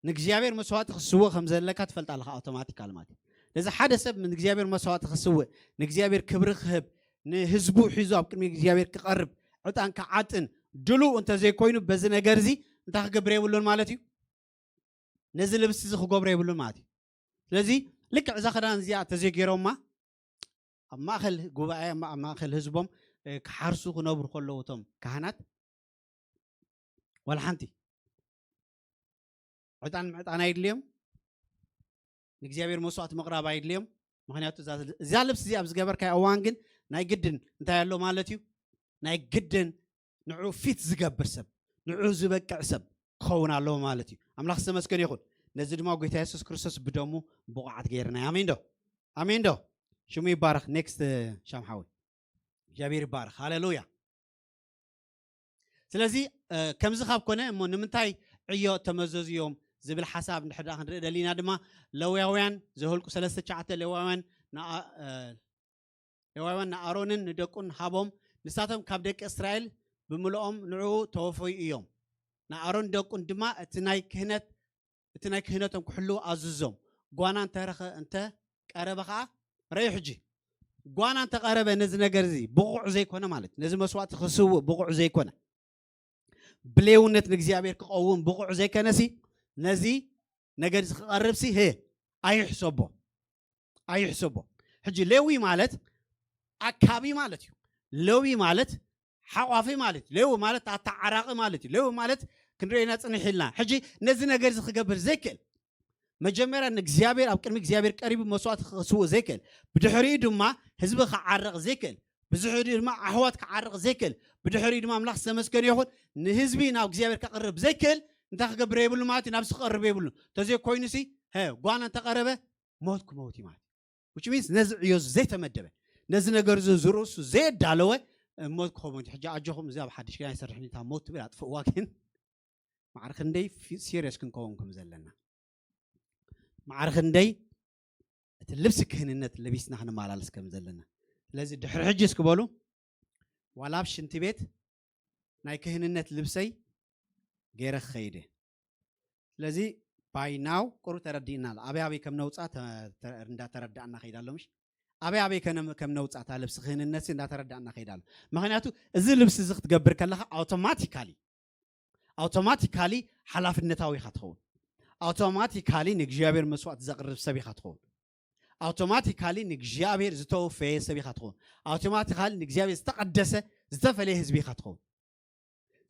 ንእግዚኣብሔር መስዋእቲ ክስውእ ከም ዘለካ ትፈልጥ ኣለካ ኣውቶማቲካል ማለት እዩ። ነዚ ሓደ ሰብ ንእግዚኣብሔር መስዋእቲ ክስውእ ንእግዚኣብሔር ክብሪ ክህብ ንህዝቡ ሒዙ ኣብ ቅድሚ እግዚኣብሔር ክቐርብ ዕጣን ክዓጥን ድሉው እንተዘይኮይኑ በዚ ነገር እዚ እንታይ ክገብር የብሉን ማለት እዩ? ነዚ ልብሲ እዚ ክገብሮ የብሉን ማለት እዩ። ስለዚ ልክዕ እዛ ክዳን እዚኣ እንተዘይገይሮማ ኣብ ማእከል ጉባኤ ኣብ ማእከል ህዝቦም ክሓርሱ ክነብሩ ከለዉ እቶም ካህናት ዋላ ሓንቲ ዕጣን ምዕጣን ኣይድልዮም፣ ንእግዚኣብሔር መስዋእቲ ምቕራብ ኣይድልዮም። ምክንያቱ እዛ ልብሲ እዚኣ ኣብ ዝገበርካዮ እዋን ግን ናይ ግድን እንታይ ኣሎ ማለት እዩ? ናይ ግድን ንዑ ፊት ዝገብር ሰብ ንዑ ዝበቅዕ ሰብ ክኸውን ኣለዎ ማለት እዩ። ኣምላኽ ዝተመስገነ ይኹን። ነዚ ድማ ጎይታ የሱስ ክርስቶስ ብደሙ ብቑዓት ገይርና። ኣሜን ዶ? ኣሜን ዶ? ሽሙ ይባረኽ። ኔክስት ሻም ሓወይ እግዚኣብሔር ይባረኽ። ሃሌሉያ። ስለዚ ከምዚ ካብ ኮነ እሞ ንምንታይ ዕዮ ተመዘዙ እዮም ዝብል ሓሳብ እንድሕር ደኣ ክንርኢ ደሊና ድማ ለውያውያን ዘህልቁ ሰለስተ ትሽዓተ ለውያውያን ሌዋውያን ንኣሮንን ንደቁን ሃቦም፣ ንሳቶም ካብ ደቂ እስራኤል ብምልኦም ንዕኡ ተወፈዩ እዮም። ንኣሮን ደቁን ድማ እቲ ናይ ክህነት እቲ ናይ ክህነቶም ክሕልዉ ኣዝዞም። ጓና እንተረኸ እንተ ቀረበ ኸዓ ረዩ። ሕጂ ጓና እንተቐረበ ነዚ ነገር እዚ ብቑዕ ዘይኮነ ማለት፣ ነዚ መስዋእቲ ክስውእ ብቑዕ ዘይኮነ፣ ብሌውነት ንእግዚኣብሔር ክቐውም ብቑዕ ዘይከነሲ፣ ነዚ ነገር እዚ ክቐርብሲ ህ ኣይሕሰቦ ኣይሕሰቦ። ሕጂ ሌዊ ማለት ኣካቢ ማለት እዩ። ሌዊ ማለት ሓቋፊ ማለት እዩ። ሌዊ ማለት ኣተዓራቂ ማለት እዩ። ሌዊ ማለት ክንሪኦ ኢና ጽንሕ ኢልና። ሕጂ ነዚ ነገር እዚ ክገብር ዘይክእል፣ መጀመርያ ንእግዚኣብሔር ኣብ ቅድሚ እግዚኣብሔር ቀሪቡ መስዋእቲ ክስውእ ዘይክእል፣ ብድሕሪኡ ድማ ህዝቢ ክዓርቕ ዘይክእል፣ ብድሕሪኡ ድማ ኣሕዋት ክዓርቕ ዘይክእል፣ ብድሕሪኡ ድማ ኣምላኽ ዝተመስገነ ይኹን ንህዝቢ ናብ እግዚኣብሔር ከቕርብ ዘይክእል እንታይ ክገብር የብሉ ማለት እዩ። ናብዚ ክቐርብ የብሉ። ተዘይኮይኑሲ ጓና እንተቐረበ ሞት ክመውት እዩ ማለት እዩ። Which means ነዚ ዕዮ ዘይተመደበ፣ ነዚ ነገር እዚ ዝርእሱ ዘየዳለወ ሞት ክኸውን እዩ። ሕጂ ኣጆኹም፣ እዚ ኣብ ሓድሽ ኪዳን ኣይሰርሕን እዩ፣ እታ ሞት ትብል ኣጥፍእዋ። ግን ማዕረ ክንደይ ፊ-፣ ሲሪየስ ክንከውን ከም ዘለና፣ ማዕረ ክንደይ እቲ ልብሲ ክህንነት ለቢስና ክንመላለስ ከም ዘለና። ስለዚ ድሕሪ ሕጂ እስኪ በሉ፣ ዋላ ኣብ ሽንቲ ቤት ናይ ክህንነት ልብሰይ ገይረ ክኸይድ እየ። ስለዚ ባይ ናው ቁሩብ ተረዲእና ኣሎ። ኣበይ ኣበይ ከም ነውፃ ተ-፣ ተ-፣ እንዳተረዳእና ከይዳ ኣሎ፣ ምሽ? ኣበይ ኣበይ ከነ-፣ ከም ነውፃ እታ ልብሲ ክህንነት እንዳተረዳእና ከይዳ ኣሎ። ምኽንያቱ እዚ ልብሲ እዚ ክትገብር ከለኻ ኣውቶማቲካሊ፣ ኣውቶማቲካሊ ሓላፍነታዊ ኢኻ ትኸውን። ኣውቶማቲካሊ ንእግዚኣብሔር መስዋእቲ ዘቕርብ ሰብ ኢኻ ትኸውን። ኣውቶማቲካሊ ንእግዚኣብሔር ዝተወፈየ ሰብ ኢኻ ትኸውን። ኣውቶማቲካሊ ንእግዚኣብሔር ዝተቐደሰ ዝተፈለየ ህዝቢ ኢኻ ትኸውን።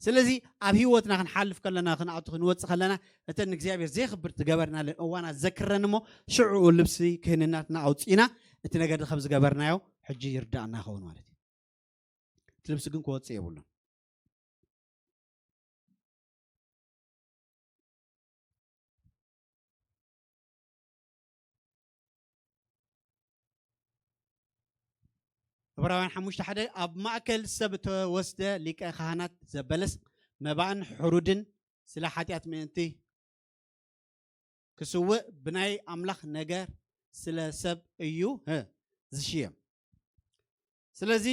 ስለዚ ኣብ ህይወትና ክንሓልፍ ከለና፣ ክንኣቱ ክንወፅእ ከለና፣ እተን ንእግዚኣብሔር ዘየኽብር ዝገበርናለን እዋናት ዘክረን እሞ፣ ሽዑ ልብሲ ክህንናትና ኣውፂእና እቲ ነገር ከም ዝገበርናዮ ሕጂ ይርዳእና ይኸውን ማለት እዩ። እቲ ልብሲ ግን ክወፅእ የብሉን። ዕብራውያን ሓሙሽተ ሓደ፣ ኣብ ማእከል ሰብ እተወስደ ሊቀ ካህናት ዘበለስ መባእን ሕሩድን ስለ ሓጢኣት ምእንቲ ክስውእ ብናይ ኣምላኽ ነገር ስለ ሰብ እዩ፣ ህ፣ ዝሽየም። ስለዚ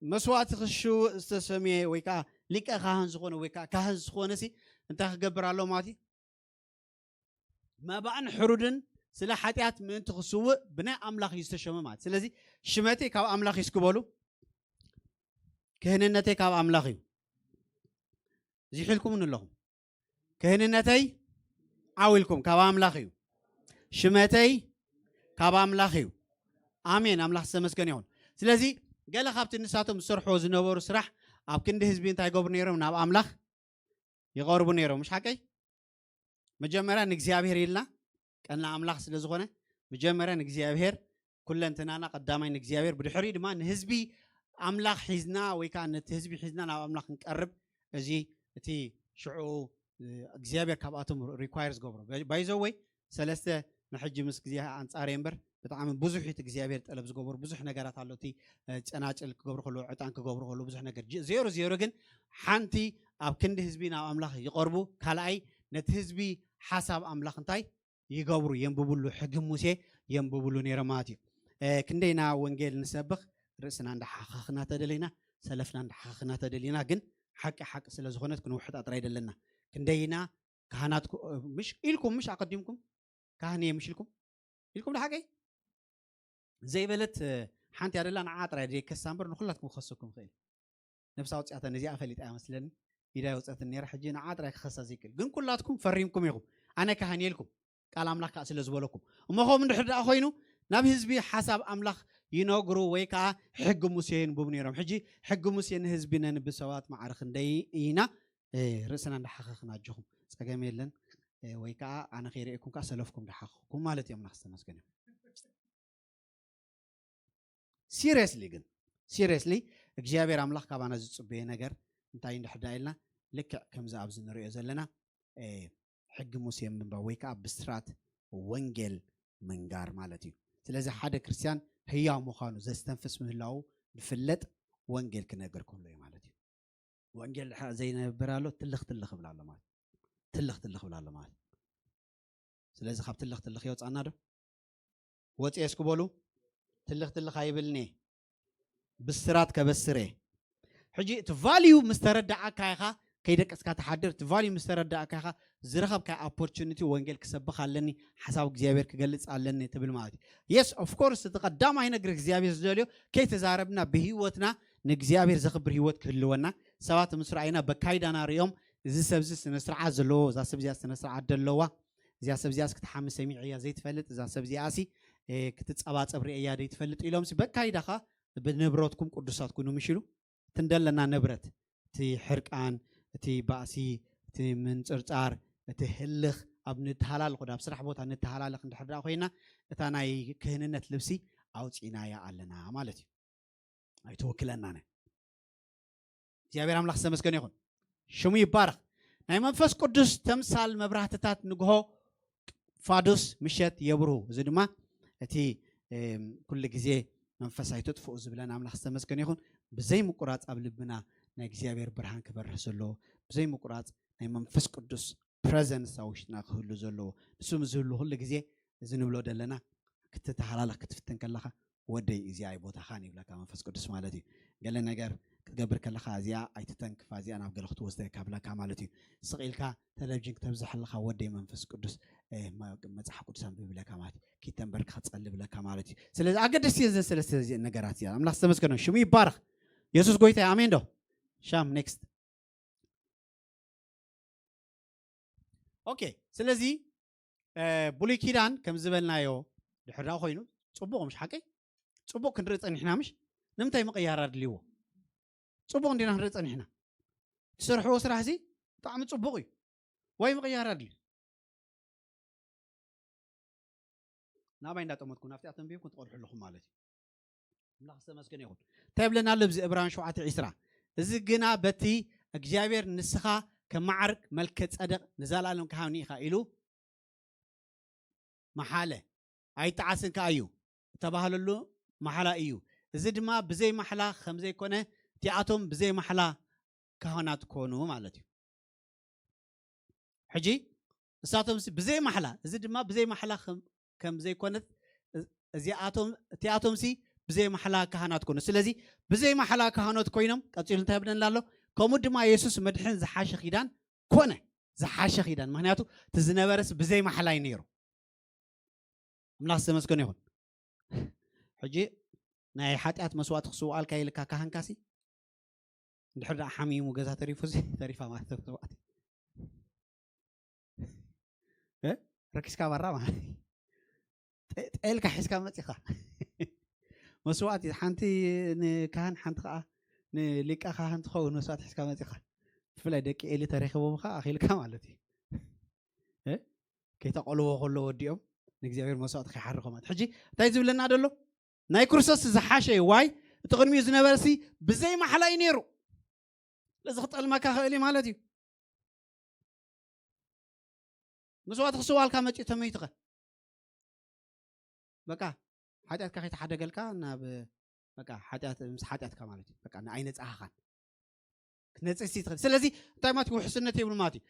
መስዋእቲ ክሽውእ ዝተሰምየ ወይ ከዓ ሊቀ ካህን ዝኾነ ወይ ከዓ ካህን ዝኾነ ሲ እንታይ ክገብር ኣለዎ ማለት እዩ? መባእን ሕሩድን ስለ ሓጢኣት ምእንቲ ክስውእ ብናይ ኣምላኽ እዩ ዝተሸመ ማለት። ስለዚ ሽመተይ ካብ ኣምላኽ እዩ እስኪ በሉ። ክህንነተይ ካብ ኣምላኽ እዩ። እዚ ሒልኩምኒ ኣለኹም። ክህንነተይ ዓው ኢልኩም ካብ ኣምላኽ እዩ። ሽመተይ ካብ ኣምላኽ እዩ። ኣሜን። ኣምላኽ ዝተመስገነ ይኹን። ስለዚ ገለ ካብቲ ንሳቶም ዝሰርሕዎ ዝነበሩ ስራሕ ኣብ ክንዲ ህዝቢ እንታይ ይገብሩ ነይሮም? ናብ ኣምላኽ ይቐርቡ ነይሮም። ምሽ ሓቀይ? መጀመርያ ንእግዚኣብሔር ኢልና፣ ቀና ኣምላኽ ስለ ዝኾነ፣ መጀመርያ ንእግዚኣብሔር፣ ኩለንትናና ቀዳማይ ንእግዚኣብሔር፣ ብድሕሪኡ ድማ ንህዝቢ ኣምላኽ ሒዝና ወይ ከዓ ነቲ ህዝቢ ሒዝና ናብ ኣምላኽ ክንቀርብ፣ እዚ እቲ ሽዑ እግዚኣብሔር ካብኣቶም ሪኳየር ዝገብሮ። ባይዘወይ ሰለስተ ንሕጂ ምስ ግዜ ኣንጻር እምበር ብጣዕሚ ብዙሕ እቲ እግዚኣብሔር ጠለብ ዝገበሩ ብዙሕ ነገራት ኣሎ። እቲ ጸናጽል ክገብሩ ከለዉ፣ ዕጣን ክገብሩ ከለዉ ብዙሕ ነገር። ዜሮ ዜሮ ግን ሓንቲ ኣብ ክንዲ ህዝቢ ናብ ኣምላኽ ይቐርቡ፣ ካልኣይ ነቲ ህዝቢ ሓሳብ ኣምላኽ እንታይ ይገብሩ፣ የንብብሉ፣ ሕጊ ሙሴ የንብብሉ ነይሮም ማለት እዩ። ክንደይና ወንጌል ንሰብኽ፣ ርእስና እንዳሓኸኽና ተደሊና፣ ሰለፍና እንዳሓኸኽና ተደሊና፣ ግን ሓቂ ሓቂ ስለ ዝኾነት ክንውሕጣ ጥራይ ደለና። ክንደይና ካህናት ምሽ ኢልኩም፣ ምሽ ኣቐዲምኩም ካህን እየ ምሽ ኢልኩም ኢልኩም፣ ንሓቀይ ዘይበለት ሓንቲ ኣደላ ንዓ ጥራይ ደይ ከሳ እምበር ንኹላትኩም ክኸሰኩም ይኽእል። ነብሳ ኣውፅኣታ ነዚኣ ፈሊጣ እያ መስለኒ፣ ኢዳ የውፀትን ነይራ። ሕጂ ንዓ ጥራይ ክኸሳ ዘይክእል ግን ኩላትኩም ፈሪምኩም ኢኹም። ኣነ ካህን የልኩም ቃል ኣምላኽ ከዓ ስለ ዝበለኩም። እሞ ከምኡ እንድሕር ደኣ ኮይኑ ናብ ህዝቢ ሓሳብ ኣምላኽ ይነግሩ ወይ ከዓ ሕጊ ሙሴ የንብቡ ነይሮም። ሕጂ ሕጊ ሙሴ ንህዝቢ ነንብብ ሰባት ማዕረ ክንደይ ኢና ርእስና እንዳሓኸኽና ኣጆኹም ጸገም የለን ወይ ከዓ ኣነ ከይርእየኩም ከዓ ሰለፍኩም እንዳሓኸኽኩም ማለት እዮም። ኣምላኽ ዝተመስገነ። ሲሪየስሊ ግን ሲሪየስሊ እግዚኣብሔር ኣምላኽ ካባና ዝጽበየ ነገር እንታይ እንድሕዳ ኢልና ልክዕ ከምዚ ኣብዚ ንሪኦ ዘለና ሕጊ ሙሴ ምንባብ ወይ ከዓ ብስራት ወንጌል ምንጋር ማለት እዩ። ስለዚ ሓደ ክርስትያን ህያው ምዃኑ ዘስተንፍስ ምህላዉ ዝፍለጥ ወንጌል ክነግር ከሎ እዩ ማለት እዩ። ወንጌል ድሓ ዘይነብር ኣሎ ትልኽ ትልኽ ይብል ኣሎ ማለት ትልኽ ትልኽ ይብል ኣሎ ማለት። ስለዚ ካብ ትልኽ ትልኽ የውፃና ዶ? ወፂኤ እስኪ በሉ። ትልኽ ትልኽ ኣይብልኒ። ብስራት ከበስር እየ። ሕጂ እቲ ቫልዩ ምስ ተረዳእካ ኢኻ ከይደቀስካ ትሓድር። እቲ ቫልዩ ምስ ተረዳእካ ኢኻ ዝረኸብካ ኦፖርቹኒቲ፣ ወንጌል ክሰብኽ ኣለኒ፣ ሓሳብ እግዚኣብሔር ክገልጽ ኣለኒ ትብል ማለት እዩ። የስ ኦፍ ኮርስ፣ እቲ ቀዳማይ ነገር እግዚኣብሔር ዝደልዮ ከይተዛረብና ብህይወትና ንእግዚኣብሔር ዘኽብር ህይወት ክህልወና። ሰባት ምስ ረኣዩና በካይዳና ሪኦም፣ እዚ ሰብዚ ስነ ስርዓት ዘለዎ፣ እዛ ሰብ እዚኣ ስነ ስርዓት ደለዋ፣ እዚኣ ሰብ እዚኣስ ክትሓሚ ሰሚዐያ ዘይትፈልጥ፣ እዛ ሰብ እዚኣሲ ክትጸባጸብ ርእየያ ዘይትፈልጥ ኢሎም በካይዳኻ ብንብረትኩም ቅዱሳት ኩኑ ምሽ ኢሉ። እቲ እንደለና ንብረት፣ እቲ ሕርቃን፣ እቲ ባእሲ፣ እቲ ምንጽርጻር፣ እቲ ህልኽ፣ ኣብ ንተሃላልኽ፣ ኣብ ስራሕ ቦታ ንተሃላልኽ እንድሕር ደኣ ኮይና፣ እታ ናይ ክህንነት ልብሲ ኣውጺእናያ ኣለና ማለት እዩ። ኣይትወክለናን። እግዚኣብሔር ኣምላኽ ዝተመስገነ ይኹን። ሽሙ ይባረኽ። ናይ መንፈስ ቅዱስ ተምሳል መብራህትታት ንግሆ ፋዱስ ምሸት የብርሁ። እዚ ድማ እቲ ኩሉ ግዜ መንፈስ ኣይትጥፍኡ ዝብለን ኣምላኽ ዝተመስገነ ይኹን። ብዘይ ምቁራፅ ኣብ ልብና ናይ እግዚኣብሔር ብርሃን ክበርህ ዘለዎ፣ ብዘይ ምቁራፅ ናይ መንፈስ ቅዱስ ፕረዘንስ ኣብ ውሽጥና ክህሉ ዘለዎ፣ ንሱ ዝህሉ ኩሉ ግዜ እዚ ንብሎ ዘለና ክትተሃላለኽ ክትፍትን ከለኻ ወደይ እዚኣ ኣይቦታኻን ይብለካ መንፈስ ቅዱስ ማለት እዩ። ገለ ነገር ክትገብር ከለኻ እዚኣ ኣይትተንክፋ፣ እዚኣ ናብ ገለ ክትወስደካ ብለካ ማለት እዩ። ስቕ ኢልካ ቴሌቪዥን ክተብዝሕ ኣለኻ ወደይ መንፈስ ቅዱስ መፅሓፍ ቅዱስ ኣንብብ ብለካ ማለት እዩ። ኪተንበርክ ክፀሊ ብለካ ማለት እዩ። ስለዚ ኣገደስቲ እየን ሰለስተ ነገራት እዚኣ። ኣምላኽ ዝተመስገነ ሽሙ ይባረኽ። የሱስ ጎይታ ኣሜን ዶ? ሻም ኔክስት። ኦኬ። ስለዚ ብሉይ ኪዳን ከም ዝበልናዮ ድሕር ዳ ኮይኑ ፅቡቕ ምሽ ሓቀይ ፅቡቕ ክንርኢ ፀኒሕና ምሽ? ንምንታይ ምቕያር ኣድልይዎ? ፅቡቕ እንዲና ክንርኢ ፀኒሕና። ትሰርሕዎ ስራሕ እዚ ብጣዕሚ ፅቡቕ እዩ። ዋይ ምቕያር ኣድልዩ? ናባይ እንዳጠመትኩም ናብቲ ኣተንቢብኩም ትቐድሑ ኣለኹም ማለት እዩ። ኣምላኽ ዝተመስገነ ይኹን። እንታይ ይብለና ኣሎ ኣብዚ ዕብራውያን ሸውዓተ ዕስራ? እዚ ግና በቲ እግዚኣብሔር ንስኻ ከም መዓርግ መልከ ጸደቅ ንዘለኣለም ካህን ኢኻ ኢሉ መሓለ። ኣይጠዓስን ከኣ እዩ እተባህለሉ መሓላ እዩ። እዚ ድማ ብዘይ ማሕላ ከም ዘይኮነ እቲኣቶም ብዘይ ማሕላ ካህናት ኮኑ ማለት እዩ። ሕጂ እሳቶም ብዘይ ማሕላ፣ እዚ ድማ ብዘይ ማሕላ ከም ዘይኮነት እዚኣቶም እቲኣቶምሲ ብዘይ ማሕላ ካህናት ኮኑ። ስለዚ ብዘይ ማሕላ ካህኖት ኮይኖም ቀጺሉ እንታይ ብለና ኣሎ? ከምኡ ድማ የሱስ መድሕን ዝሓሸ ኪዳን ኮነ። ዝሓሸ ኪዳን፣ ምክንያቱ እቲ ዝነበረስ ብዘይ ማሕላ እዩ ነይሩ። ኣምላኽ ዝተመስገነ ይኹን። ሕጂ ናይ ሓጢኣት መስዋእቲ ክስውኣልካ ኢልካ ካህንካሲ እንድሕር ደኣ ሓሚሙ ገዛ ተሪፉ ተሪፋ ማለት መስዋእቲ ረኪስካ ባራ ማለት ጠልካ ሒዝካ መፂኻ መስዋእቲ ሓንቲ ንካህን ሓንቲ ከዓ ንሊቀ ካህን ትኸውን መስዋእቲ ሒዝካ መፂኻ ብፍላይ ደቂ ኤሊ ተረኪቦምኻ ኣኺልካ ማለት እዩ። ከይተቐልዎ ከሎ ወዲኦም ንእግዚኣብሔር መስዋእቲ ከይሓርኸ ማለት ሕጂ እንታይ ዝብለና ደሎ ናይ ክርስቶስ ዝሓሸ ዋይ እቲ ቅድሚኡ ዝነበረሲ ብዘይ ማሕላ እዩ ነይሩ። ስለዚ ክጠልመካ ክእል እዩ ማለት እዩ። መስዋእቲ ክስዋልካ መፂኡ ተመይትኸ በቃ ሓጢኣትካ ከይተሓደገልካ ናብ በቃ ሓጢኣት ምስ ሓጢኣትካ ማለት እዩ። በቃ ንኣይነፃሃኻን ክትነፅእ ሲ ትኽእል። ስለዚ እንታይ ማለት እዩ? ውሕስነት የብሉ ማለት እዩ።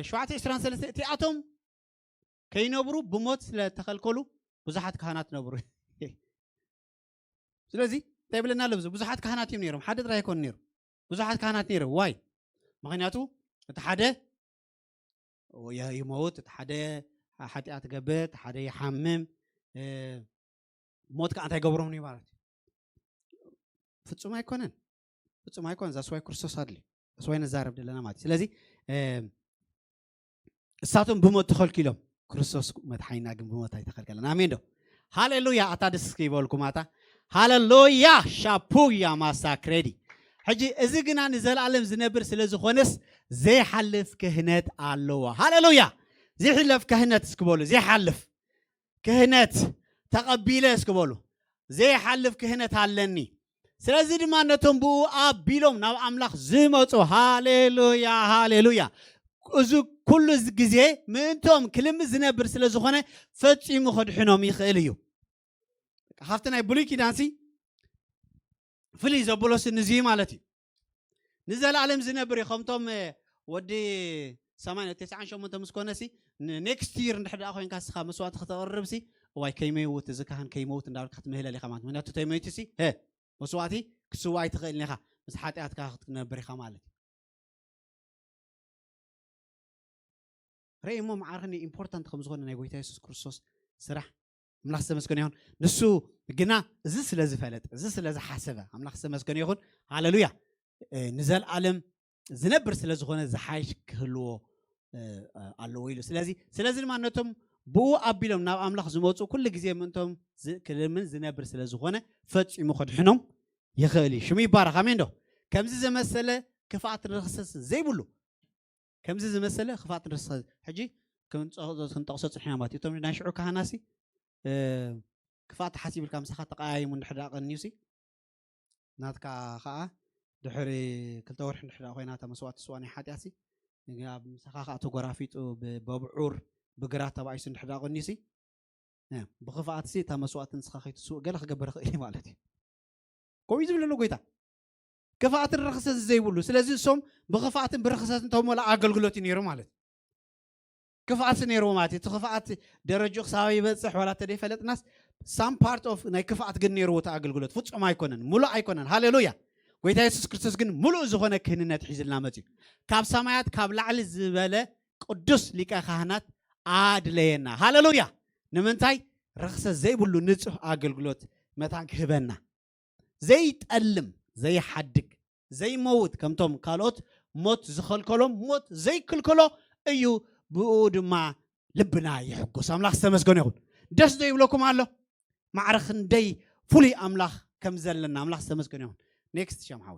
ሸውዓተ ዕስራን ሰለስተ እቲኣቶም ከይነብሩ ብሞት ስለተኸልከሉ ብዙሓት ካህናት ነብሩ። ስለዚ እንታይ ይብለና ኣሎ? ብዙሓት ካህናት እዮም ነይሮም፣ ሓደ ጥራይ ኣይኮኑ ነይሩ፣ ብዙሓት ካህናት ነይሮም። ዋይ? ምክንያቱ እቲ ሓደ ይመውት፣ እቲ ሓደ ሓጢኣት ገብር፣ እቲ ሓደ ይሓምም። ሞት ከዓ እንታይ ገብሮም እዩ ማለት እዩ? ፍጹም ኣይኮነን፣ ፍጹም ኣይኮነን። ዛስዋይ ክርስቶስ ኣድልዩ ዛስዋይ ነዛረብ ዘለና ማለት እዩ። ስለዚ እሳቶም ብሞት ተኸልኪሎም፣ ክርስቶስ መድሓኒና ግን ብሞት ኣይተኸልከለን። ኣሜን ዶ? ሃሌሉያ። ኣታ ደስ ይበልኩም ኣታ ሃሌሉያ። ሻፑያ ማሳ ክሬዲ። ሕጂ እዚ ግና ንዘለኣለም ዝነብር ስለ ዝኾነስ ዘይሓልፍ ክህነት ኣለዎ። ሃሌሉያ። ዘይሕለፍ ክህነት እስኪ በሉ፣ ዘይሓልፍ ክህነት ተቐቢለ እስኪ በሉ። ዘይሓልፍ ክህነት ኣለኒ። ስለዚ ድማ ነቶም ብኡ ኣቢሎም ናብ ኣምላኽ ዝመፁ፣ ሃሌሉያ ሃሌሉያ፣ እዚ ኩሉ ግዜ ምእንቶም ክልምድ ዝነብር ስለ ዝኾነ ፈጺሙ ከድሕኖም ይኽእል እዩ። ካብቲ ናይ ብሉይ ኪዳንሲ ፍልይ ዘብሎሲ ንዚ ማለት እዩ። ንዘለኣለም ዝነብር እዩ። ከምቶም ወዲ ሰማንያ ተስዓን ሸሞንተ ምስ ኮነሲ ኔክስት ይር እንድሕር ደኣ ኮይንካ ስኻ መስዋእቲ ከተቕርብሲ እዋይ ከይመውት፣ እዚ ካህን ከይመውት እንዳበልካ ክትምህለል ኢኻ ማለት። ምክንያቱ ተመይቱ ሲ ሀ መስዋዕቲ ክትስዋ ኣይትኽእልን ኢኻ፣ ምስ ሓጢኣትካ ክትነብር ኢኻ ማለት እዩ። ርእይ እሞ መዓርኽኒ ኢምፖርታንት ከም ዝኾነ ናይ ጎይታ የሱስ ክርስቶስ ስራሕ። ኣምላኽ ዝተመስገነ ይኹን። ንሱ ግና እዚ ስለ ዝፈለጠ፣ እዚ ስለ ዝሓሰበ፣ ኣምላኽ ዝተመስገነ ይኹን። ሃሌሉያ። ንዘለኣለም ዝነብር ስለ ዝኾነ ዝሓይሽ ክህልዎ ኣለዎ ኢሉ። ስለዚ ስለዚ ድማ ነቶም ብኡ ኣቢሎም ናብ ኣምላኽ ዝመፁ ኩሉ ግዜ ምእንቶም ክልምን ዝነብር ስለ ዝኾነ ፈፂሙ ከድሕኖም ይኽእል እዩ። ሽሙ ይባረኽ። ኣሜን ዶ? ከምዚ ዘመሰለ ክፍኣት ርኽሰት ዘይብሉ፣ ከምዚ ዝመሰለ ክፍኣት ርኽሰት። ሕጂ ክንጠቕሶ ፅንሕና ማለት እዩ። እቶም ናይ ሽዑ ካህናሲ ክፍኣት ሓሲብ ኢልካ ምሳኻ ተቐያይሙ እንድሕር ደኣ ቀንዩሲ ናትካ ከዓ ድሕሪ ክልተ ወርሒ እንድሕር ደኣ ኮይና እታ መስዋእቲ ስዋ ናይ ሓጢኣትሲ ኣብ ምሳኻ ከዓ ተጎራፊጡ ብበብዑር ብግራት ተባኢሱ እንድሕር ደኣ ቀንዩሲ ብክፍኣትሲ እታ መስዋእቲ ንስኻ ከይትስውእ ገለ ክገብር ይኽእል እዩ ማለት እዩ። ከምኡ እዩ ዝብል ዘሎ ጎይታ። ክፍኣትን ርኽሰትን ዘይብሉ። ስለዚ እሶም ብክፍኣትን ብርኽሰትን ተመልኣ ኣገልግሎት እዩ ነይሩ ማለት እዩ። ክፍኣት ነይርዎ ማለት እዩ። እቲ ክፍኣት ደረጃ ክሳብ ይበፅሕ ዋላ ተደይፈለጥናስ some part of ናይ ክፍኣት ግን ነይርዎ እቲ ኣገልግሎት። ፍጹም ኣይኮነን፣ ሙሉእ ኣይኮነን። ሃሌሉያ። ጎይታ የሱስ ክርስቶስ ግን ሙሉእ ዝኾነ ክህንነት ሒዝልና መፅዩ። ካብ ሰማያት ካብ ላዕሊ ዝበለ ቅዱስ ሊቀ ካህናት ኣድለየና። ሃሌሉያ። ንምንታይ? ርኽሰት ዘይብሉ ንጹህ ኣገልግሎት መታን ክህበና። ዘይጠልም፣ ዘይሓድግ፣ ዘይመውት፣ ከምቶም ካልኦት ሞት ዝኸልከሎም ሞት ዘይክልክሎ እዩ። ብኡ ድማ ልብና ይሕጎስ። ኣምላኽ ዝተመስገነ ይኹን። ደስ ዶ ይብለኩም ኣሎ? ማዕረ ክንደይ ፍሉይ ኣምላኽ ከም ዘለና ኣምላኽ ዝተመስገነ ይኹን። ኔክስት ሸም ሓዊ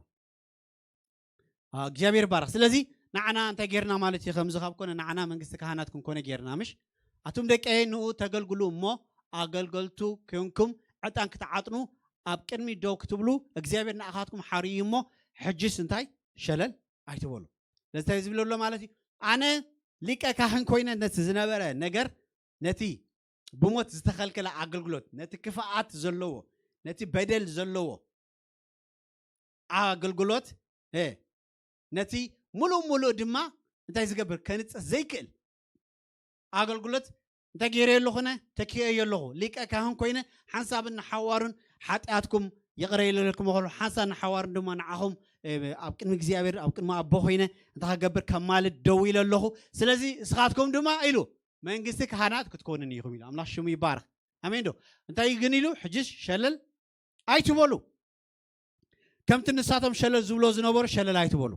እግዚኣብሔር ይባረኽ። ስለዚ ንዓና እንታይ ጌርና ማለት እዩ? ከምዚ ካብ ኮነ ንዓና መንግስቲ ካህናት ክንኮነ ጌርና ምሽ ኣቱም ደቀየ ንኡ ተገልግሉ እሞ ኣገልገልቱ ኮንኩም ዕጣን ክትዓጥኑ ኣብ ቅድሚ ደው ክትብሉ እግዚኣብሔር ንኣኻትኩም ሓርዩ እሞ ሕጅስ እንታይ ሸለል ኣይትበሉ። ስለዚ እንታይ ዝብል ኣሎ ማለት እዩ? ኣነ ሊቀ ካህን ኮይነ ነቲ ዝነበረ ነገር ነቲ ብሞት ዝተኸልከለ ኣገልግሎት ነቲ ክፍኣት ዘለዎ ነቲ በደል ዘለዎ ኣገልግሎት ነቲ ሙሉእ ሙሉእ ድማ እንታይ ዝገብር ከንፅህ ዘይክእል ኣገልግሎት እንታይ ገይረዮ ኣለኹነ ተኪኦዮ ኣለኹ። ሊቀ ካህን ኮይነ ሓንሳብ ንሓዋሩን ሓጢኣትኩም ይቕረ ኢለልኩም ከሎ ሓንሳብ ንሓዋሩን ድማ ንዓኹም ኣብ ቅድሚ እግዚኣብሔር ኣብ ቅድሚ ኣቦ ኮይነ እንታይ ክገብር ከማልድ ደው ኢለ ኣለኹ። ስለዚ እስኻትኩም ድማ ኢሉ መንግስቲ ካህናት ክትኮኑን ኢኹም ኢሉ ኣምላኽ ሽሙ ይባረኽ። ኣሜን ዶ? እንታይ ግን ኢሉ ሕጅስ ሸለል ኣይትበሉ። ከምቲ ንሳቶም ሸለል ዝብሎ ዝነበሩ ሸለል ኣይትበሉ።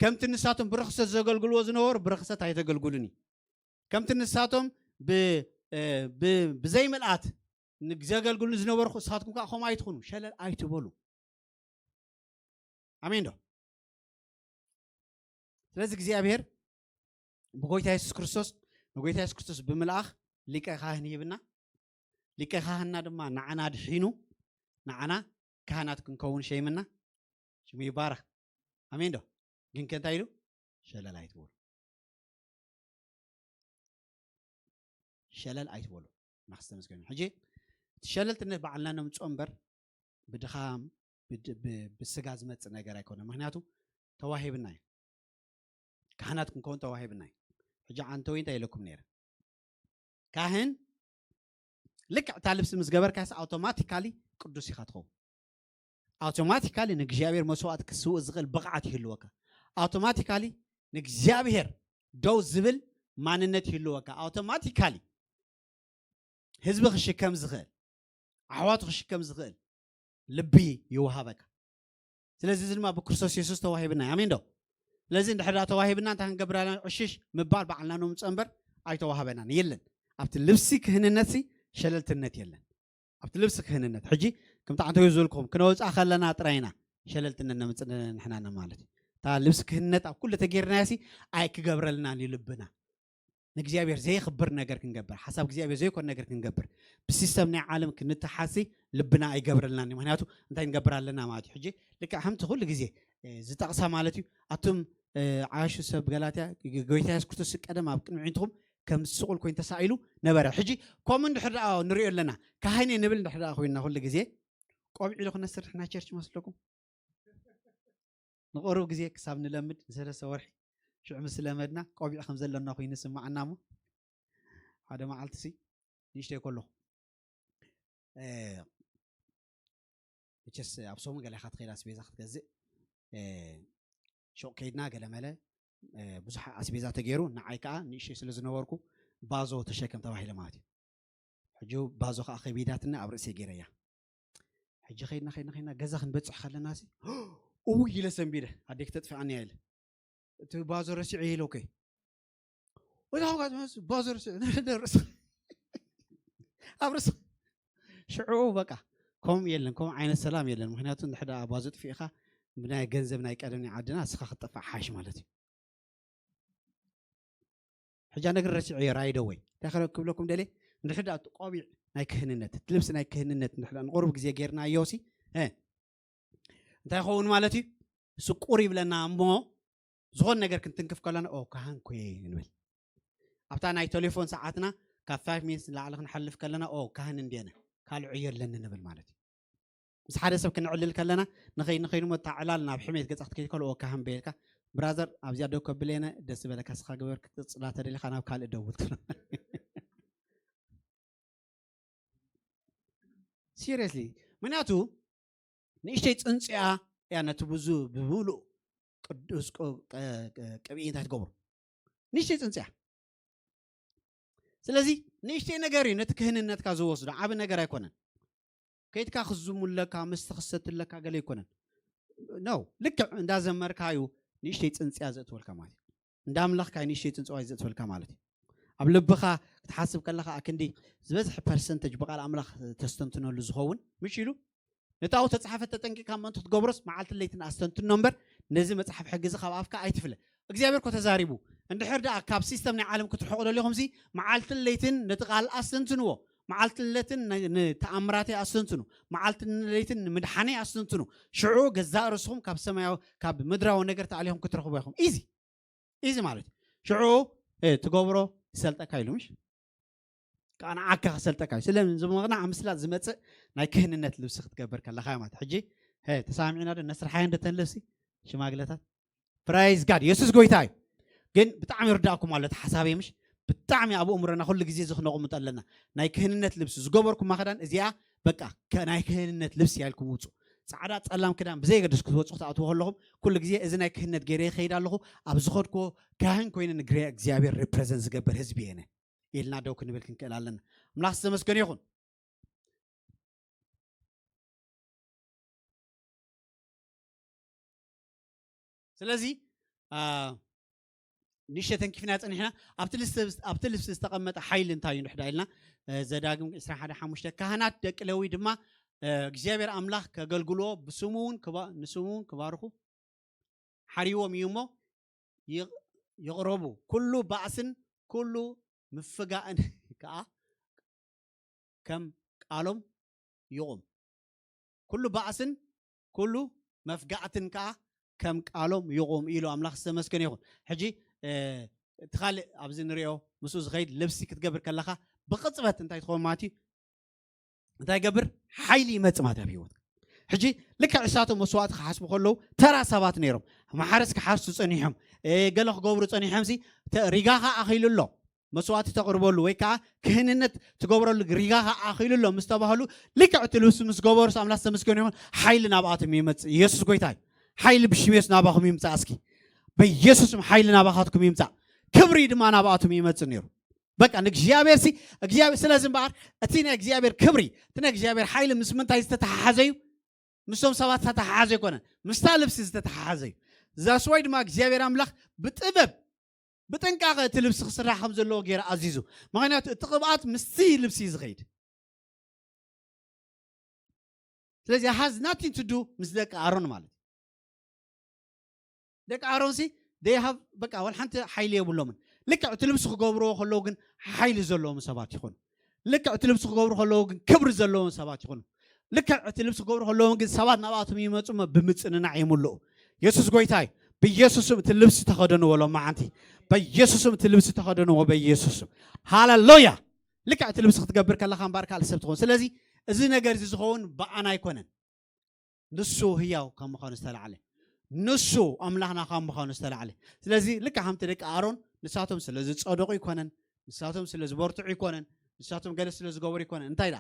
ከምቲ ንሳቶም ብርኽሰት ዘገልግልዎ ዝነበሩ ብርኽሰት ኣይተገልግሉኒ። ከምቲ ንሳቶም ብዘይምልኣት ዘገልግሉ ዝነበሩ ንስኻትኩም ከዓ ከምኡ ኣይትኹኑ። ሸለል ኣይትበሉ። ኣሜን ዶ? ስለዚ እግዚኣብሔር ብጎይታ የሱስ ክርስቶስ ንጎይታ የሱስ ክርስቶስ ብምልኣኽ ሊቀ ካህን ይህብና። ሊቀ ካህንና ድማ ንዓና ድሒኑ ንዓና ካህናት ክንከውን ሸይምና። ሽሙ ይባረኽ። ኣሜን ዶ? ግን ከ እንታይ ኢሉ? ሸለል ኣይትበሉ። ሸለል ኣይትበሉ። ኣምላኽ ዝተመስገነ። ሕጂ እቲ ሸለልትነት ባዕልና ነምፅኦ እምበር ብድኻም ብስጋ ዝመፅእ ነገር ኣይኮነ። ምክንያቱ ተዋሂብና እዩ። ካህናት ክንከውን ተዋሂብና እዩ። ሕጂ ዓንተወይ እንታይ ኢለኩም ነይረ? ካህን ልክዕ እታ ልብሲ ምስ ገበርካስ ኣውቶማቲካሊ ቅዱስ ኢኻ ትኸውን። ኣውቶማቲካሊ ንእግዚኣብሔር መስዋዕት ክስውእ ዝኽእል ብቕዓት ይህልወካ። ኣውቶማቲካሊ ንእግዚኣብሔር ደው ዝብል ማንነት ይህልወካ። ኣውቶማቲካሊ ህዝቢ ክሽከም ዝኽእል ኣሕዋቱ ክሽከም ዝኽእል ልቢ ይወሃበካ። ስለዚ እዚ ድማ ብክርስቶስ የሱስ ተዋሂብና እዩ። ኣሜን ዶ? ስለዚ እንድሕር ደኣ ተዋሂብና እንታይ ክንገብር ኣለና? ዕሽሽ ምባል ባዕልና ነምፅኦ እምበር ኣይተዋህበናን የለን። ኣብቲ ልብሲ ክህንነትሲ ሸለልትነት የለን። ኣብቲ ልብሲ ክህንነት ሕጂ ከምቲ ዓንተዮ ዝበልኩም ክነወፅኣ ከለና ጥራይና ሸለልትነት ነምፅእ ንሕናና ማለት እዩ። እታ ልብሲ ክህንነት ኣብ ኩሉ ተጌርናያ ሲ ኣይክገብረልናን እዩ ልብና። ንእግዚኣብሔር ዘየኽብር ነገር ክንገብር ሓሳብ እግዚኣብሔር ዘይኮን ነገር ክንገብር ብሲስተም ናይ ዓለም ክንተሓሲ ልብና ኣይገብረልናን እዩ። ምክንያቱ እንታይ ንገብር ኣለና ማለት እዩ። ሕጂ ልክዕ ከምቲ ኩሉ ግዜ ዝጠቕሳ ማለት እዩ። ኣቱም ዓያሹ ሰብ ገላትያ ጎይታ የሱስ ክርስቶስ ቀደም ኣብ ቅድሚ ዕንትኹም ከም ስቑል ኮይኑ ተሳኢሉ ነበረ። ሕጂ ከምኡ እንድሕር ደኣ ንሪኦ ኣለና ካህን እየ ንብል እንድሕር ደኣ ኮይንና ኩሉ ግዜ ቆቢዕ ኢሉ ክነስር ንሕና ቸርች መስለኩም ንቐሩብ ግዜ ክሳብ ንለምድ ንሰለስተ ወርሒ ሽዑ ምስ ለመድና ቆቢዕ ከም ዘለና ኮይኑ ይስምዓና እሞ ሓደ መዓልቲ ሲ ንእሽተይ ከለኹ፣ እ፣ መቸስ ኣብ ሰሙን ገለ ኢኻ ትኸይድ ኣስቤዛ ክትገዝእ፣ እ፣ ሹቕ ከይድና ገለ መለ፣ እ፣ ብዙሕ ኣስቤዛ ተገይሩ፣ ንዓይ ከዓ ንእሽተይ ስለ ዝነበርኩ ባዞ ተሸከም ተባሂለ ማለት እዩ። ሕጂ ባዞ ከዓ ከቢዳትኒ ኣብ ርእሰይ ገይረያ። ሕጂ ከይድና ከይድና ከይድና ገዛ ክንበፅሕ ከለና ሲ እው ኢለ ሰንቢደ ኣዴክ ተጥፍኣኒ እያ ኢለ እቲ ባዞ ረሲዐ ኢለ ኦኬ ወደ ሆጋ ባዞ ረሲዐ ርእስ ኣብ ርእስ ሽዑ በቃ ከምኡ የለን ከምኡ ዓይነት ሰላም የለን ምክንያቱ እንድሕዳ ባዞ ጥፊእካ ብናይ ገንዘብ ናይ ቀደም ናይ ዓድና እስኻ ክትጠፋእ ሓሽ ማለት እዩ ሕጃ ነገር ረሲዑ እየ ራይደ ወይ እንታይ ክብለኩም ደልየ እንድሕዳ እቲ ቆቢዕ ናይ ክህንነት እቲ ልብሲ ናይ ክህንነት እንድሕዳ ንቁሩብ ግዜ ጌርናዮ ሲ እ፣ እንታይ ይኸውን ማለት እዩ ስቁር ይብለና እሞ ዝኾን ነገር ክንትንክፍ ከለና ኦ ካህን ኮየ ንብል ኣብታ ናይ ቴሌፎን ሰዓትና ካብ ፋይቭ ሚኒትስ ንላዕሊ ክንሓልፍ ከለና ኦ ካህን እንድየነ ካልእ ዕዮ ኣለኒ ንብል ማለት እዩ ምስ ሓደ ሰብ ክንዕልል ከለና ንኸይ ንኸይኑ እሞ እታ ዕላል ናብ ሕሜት ገጻ ክትከይድ ከሎ ኦ ካህን በየልካ ብራዘር ኣብዚኣ ደው ከብለየነ ደስ ዝበለካ ስኻ ግበር ክትጽላ ተደሊኻ ናብ ካልእ ደውል ትብሎ ሲሪየስሊ ምክንያቱ ንእሽተይ ፅንፅያ እያ ነቲ ብዙ ብምሉእ ቅዱስ ቅ- ቅ- ቅ- ቅብኢ እንታይ ትገብሮ ንእሽተይ ፅንፅያ ስለዚ ንእሽተይ ነገር እዩ ነቲ ክህንነትካ ዝወስዶ ዓብ ነገር ኣይኮነን ከይድካ ክዝሙለካ መስተ ክሰትለካ ገለ ኣይኮነን ነው ልክዕ እንዳዘመርካ እዩ ንእሽተይ ፅንፅያ ዘእትወልካ ማለት እዩ እንዳ ኣምላኽካ እዩ ንእሽተይ ፅንፅዋይ ዘእትወልካ ማለት እዩ ኣብ ልብኻ ክትሓስብ ከለኻ ኣክንዲ ዝበዝሕ ፐርሰንተጅ ብቃል ኣምላኽ ተስተንትነሉ ዝኸውን ምሽ ኢሉ ነታው ተፃሓፈ ተጠንቂካ ምእንቲ ክትገብሮስ መዓልትን ለይትን ኣስተንትኖ እምበር ነዚ መፅሓፍ ሕጊ እዚ ካብ ኣፍካ ኣይትፍለ እግዚኣብሔር ኮ ተዛሪቡ እንድሕር ደኣ ካብ ሲስተም ናይ ዓለም ክትርሕቁ ደሊኹም ሲ መዓልትን ለይትን ነቲ ቃል ኣስተንትንዎ መዓልትን ለይትን ንተኣምራተይ ኣስተንትኑ መዓልትን ለይትን ንምድሓነይ ኣስተንትኑ ሽዑ ገዛእ ርእስኹም ካብ ሰማያዊ ካብ ምድራዊ ነገር ተኣሊኹም ክትረኽቡ ኢኹም ኢዚ ኢዚ ማለት እዩ ሽዑ ትገብሮ ይሰልጠካ ኢሉ ምሽ ከዓ ንዓካ ክሰልጠካ እዩ ስለዚ ምቕናዕ ምስላ ዝመፅእ ናይ ክህንነት ልብሲ ክትገብር ከለካ ማለት ሕጂ ተሰማሚዕና ዶ ነስርሓዮ እንደተን ልብሲ ሽማግለታት ፕራይዝ ጋድ የሱስ ጎይታ እዩ ግን ብጣዕሚ ይርዳእኩም ኣሎ እቲ ሓሳበይ ምሽ ብጣዕሚ ኣብ እምሮና ኩሉ ግዜ እዚ ክነቕምጦ ኣለና ናይ ክህንነት ልብሲ ዝገበርኩማ ክዳን እዚኣ በቃ ናይ ክህንነት ልብሲ ያልኩም ውፁ ፃዕዳ ፀላም ክዳን ብዘየገድስ ክትወፁ ክትኣትዉ ከለኹም ኩሉ ግዜ እዚ ናይ ክህነት ገይረ ይኸይድ ኣለኹ ኣብ ዝኸድኩዎ ካህን ኮይነ ንግሬ እግዚኣብሔር ሪፕሬዘንት ዝገብር ህዝቢ የነ ኢልና ደው ክንብል ክንክእል ኣለና ኣምላኽ ዝተመስገነ ይኹን ስለዚ ንሸተን ኪፍና ፀኒሕና ኣብቲ ልብሲ ዝተቐመጠ ሓይሊ እንታይ እዩ ንሕዳ ኢልና ዘዳግም ዕስራን ሓሙሽተ ካህናት ደቂ ለዊ ድማ እግዚኣብሔር ኣምላኽ ከገልግልዎ ብስሙ እውን ንስሙ እውን ክባርኹ ሓሪዎም እዩ እሞ ይቕረቡ ኩሉ ባእስን ኩሉ ምፍጋእን ከዓ ከም ቃሎም ይቑም ኩሉ ባእስን ኩሉ መፍጋእትን ከዓ ከም ቃሎም ይቑም ኢሉ ኣምላኽ ዝተመስገነ ይኹን ሕጂ እቲ ካልእ ኣብዚ ንሪኦ ምስኡ ዝኸይድ ልብሲ ክትገብር ከለኻ ብቕፅበት እንታይ ትኸውን ማለት እዩ እንታይ ገብር ሓይሊ ይመፅ ማለት ኣብ ህይወት ሕጂ ልክዕ እሳቶም መስዋእቲ ክሓስቡ ከለዉ ተራ ሰባት ነይሮም ማሓረስ ክሓርሱ ፀኒሖም ገለ ክገብሩ ፀኒሖም ሲ ሪጋኻ ኣኺሉ ኣሎ መስዋእቲ ተቕርበሉ ወይ ከዓ ክህንነት ትገብረሉ ሪጋኻ ኣኺሉ ኣሎ ምስ ተባህሉ ልክዕ እቲ ልብሲ ምስ ገበሩስ ኣምላኽ ዝተመስገኑ ይኹን ሓይሊ ናብኣቶም ይመፅእ ኢየሱስ ጎይታ እዩ ሓይሊ ብሽም የሱስ ናባኹም ይምፃእ እስኪ በኢየሱስም ሓይሊ ናባኻትኩም ይምፃእ ክብሪ ድማ ናብኣቶም ይመፅእ ነይሩ በቃ ንእግዚኣብሔር ሲ እግዚኣብሔር ስለዚ እምበኣር እቲ ናይ እግዚኣብሔር ክብሪ እቲ ናይ እግዚኣብሔር ሓይሊ ምስ ምንታይ ዝተተሓሓዘ እዩ ምስቶም ሰባት ዝተተሓሓዘ ኣይኮነን ምስታ ልብሲ ዝተተሓሓዘ እዩ ዛስዋይ ድማ እግዚኣብሔር ኣምላኽ ብጥበብ ብጥንቃቐ እቲ ልብሲ ክስራሕ ከም ዘለዎ ገይረ ኣዚዙ ምክንያቱ እቲ ቅብኣት ምስቲ ልብሲ እዩ ዝኸይድ ስለዚ has nothing to do ምስ ደቂ ኣሮን ማለት እዩ ደቂ ኣሮን ሲ they have በቃ ወላ ሓንቲ ሓይሊ የብሎምን ልክዕ እቲ ልብሲ ክገብርዎ ከለዉ ግን ሓይሊ ዘለዎም ሰባት ይኾኑ ልክዕ እቲ ልብሲ ክገብሩ ከለዉ ግን ክብሪ ዘለዎም ሰባት ይኾኑ ልክዕ እቲ ልብሲ ክገብሩ ከለዎም ግን ሰባት ናብኣቶም ይመፁ እሞ ብምፅንናዕ ይምልኡ የሱስ ጎይታ እዩ ብኢየሱስም እቲ ልብሲ ተኸደንዎ ሎም መዓንቲ በኢየሱስም እቲ ልብሲ ተኸደንዎ በኢየሱስም ሃሌሉያ ልክዕ እቲ ልብሲ ክትገብር ከለኻ እምበኣር ካልእ ሰብ ትኸውን ስለዚ እዚ ነገር እዚ ዝኸውን ብኣና ኣይኮነን ንሱ ህያው ካብ ምዃኑ ዝተላዕለ ንሱ ኣምላኽና ካብ ምዃኑ ዝተላዕለ ስለዚ ልክዕ ከምቲ ደቂ ኣሮን ንሳቶም ስለ ዝፀደቑ ይኮነን ንሳቶም ስለ ዝበርትዑ ይኮነን ንሳቶም ገለ ስለ ዝገበሩ ይኮነ እንታይ ዳ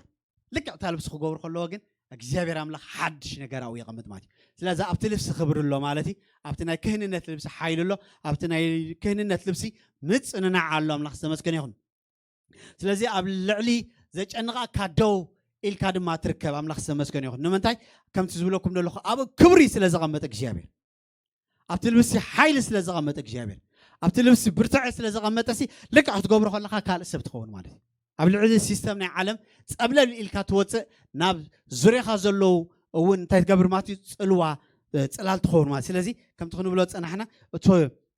ልክዕ እታ ልብሲ ክገብሩ ከለዎ ግን እግዚኣብሔር ኣምላኽ ሓድሽ ነገር ኣብኡ የቐምጥ ማለት እዩ። ስለዚ ኣብቲ ልብሲ ክብሪ ኣሎ ማለት እዩ። ኣብቲ ናይ ክህንነት ልብሲ ሓይሊ ኣሎ። ኣብቲ ናይ ክህንነት ልብሲ ምጽንናዕ ኣሎ። ኣምላኽ ዝተመስገነ ይኹን። ስለዚ ኣብ ልዕሊ ዘጨንቓካ ደው ኢልካ ድማ ትርከብ። ኣምላኽ ዝተመስገነ ይኹን። ንምንታይ? ከምቲ ዝብለኩም ዘለኹ ኣብ ክብሪ ስለ ዘቐመጠ እግዚኣብሔር ኣብቲ ልብሲ ሓይሊ ስለ ዘቐመጠ እግዚኣብሔር ኣብቲ ልብሲ ብርትዐ ስለ ዘቐመጠ ሲ ልክዕ ክትገብሮ ከለኻ ካልእ ሰብ ትኸውን ማለት እዩ። ኣብ ልዕሊ ሲስተም ናይ ዓለም ጸብለል ኢልካ ትወፅእ ናብ ዙርያኻ ዘለዉ እውን እንታይ ትገብር ማለት እዩ? ጽልዋ ጽላል ትኸውን ማለት። ስለዚ ከምቲ ክንብሎ ዝጸናሕና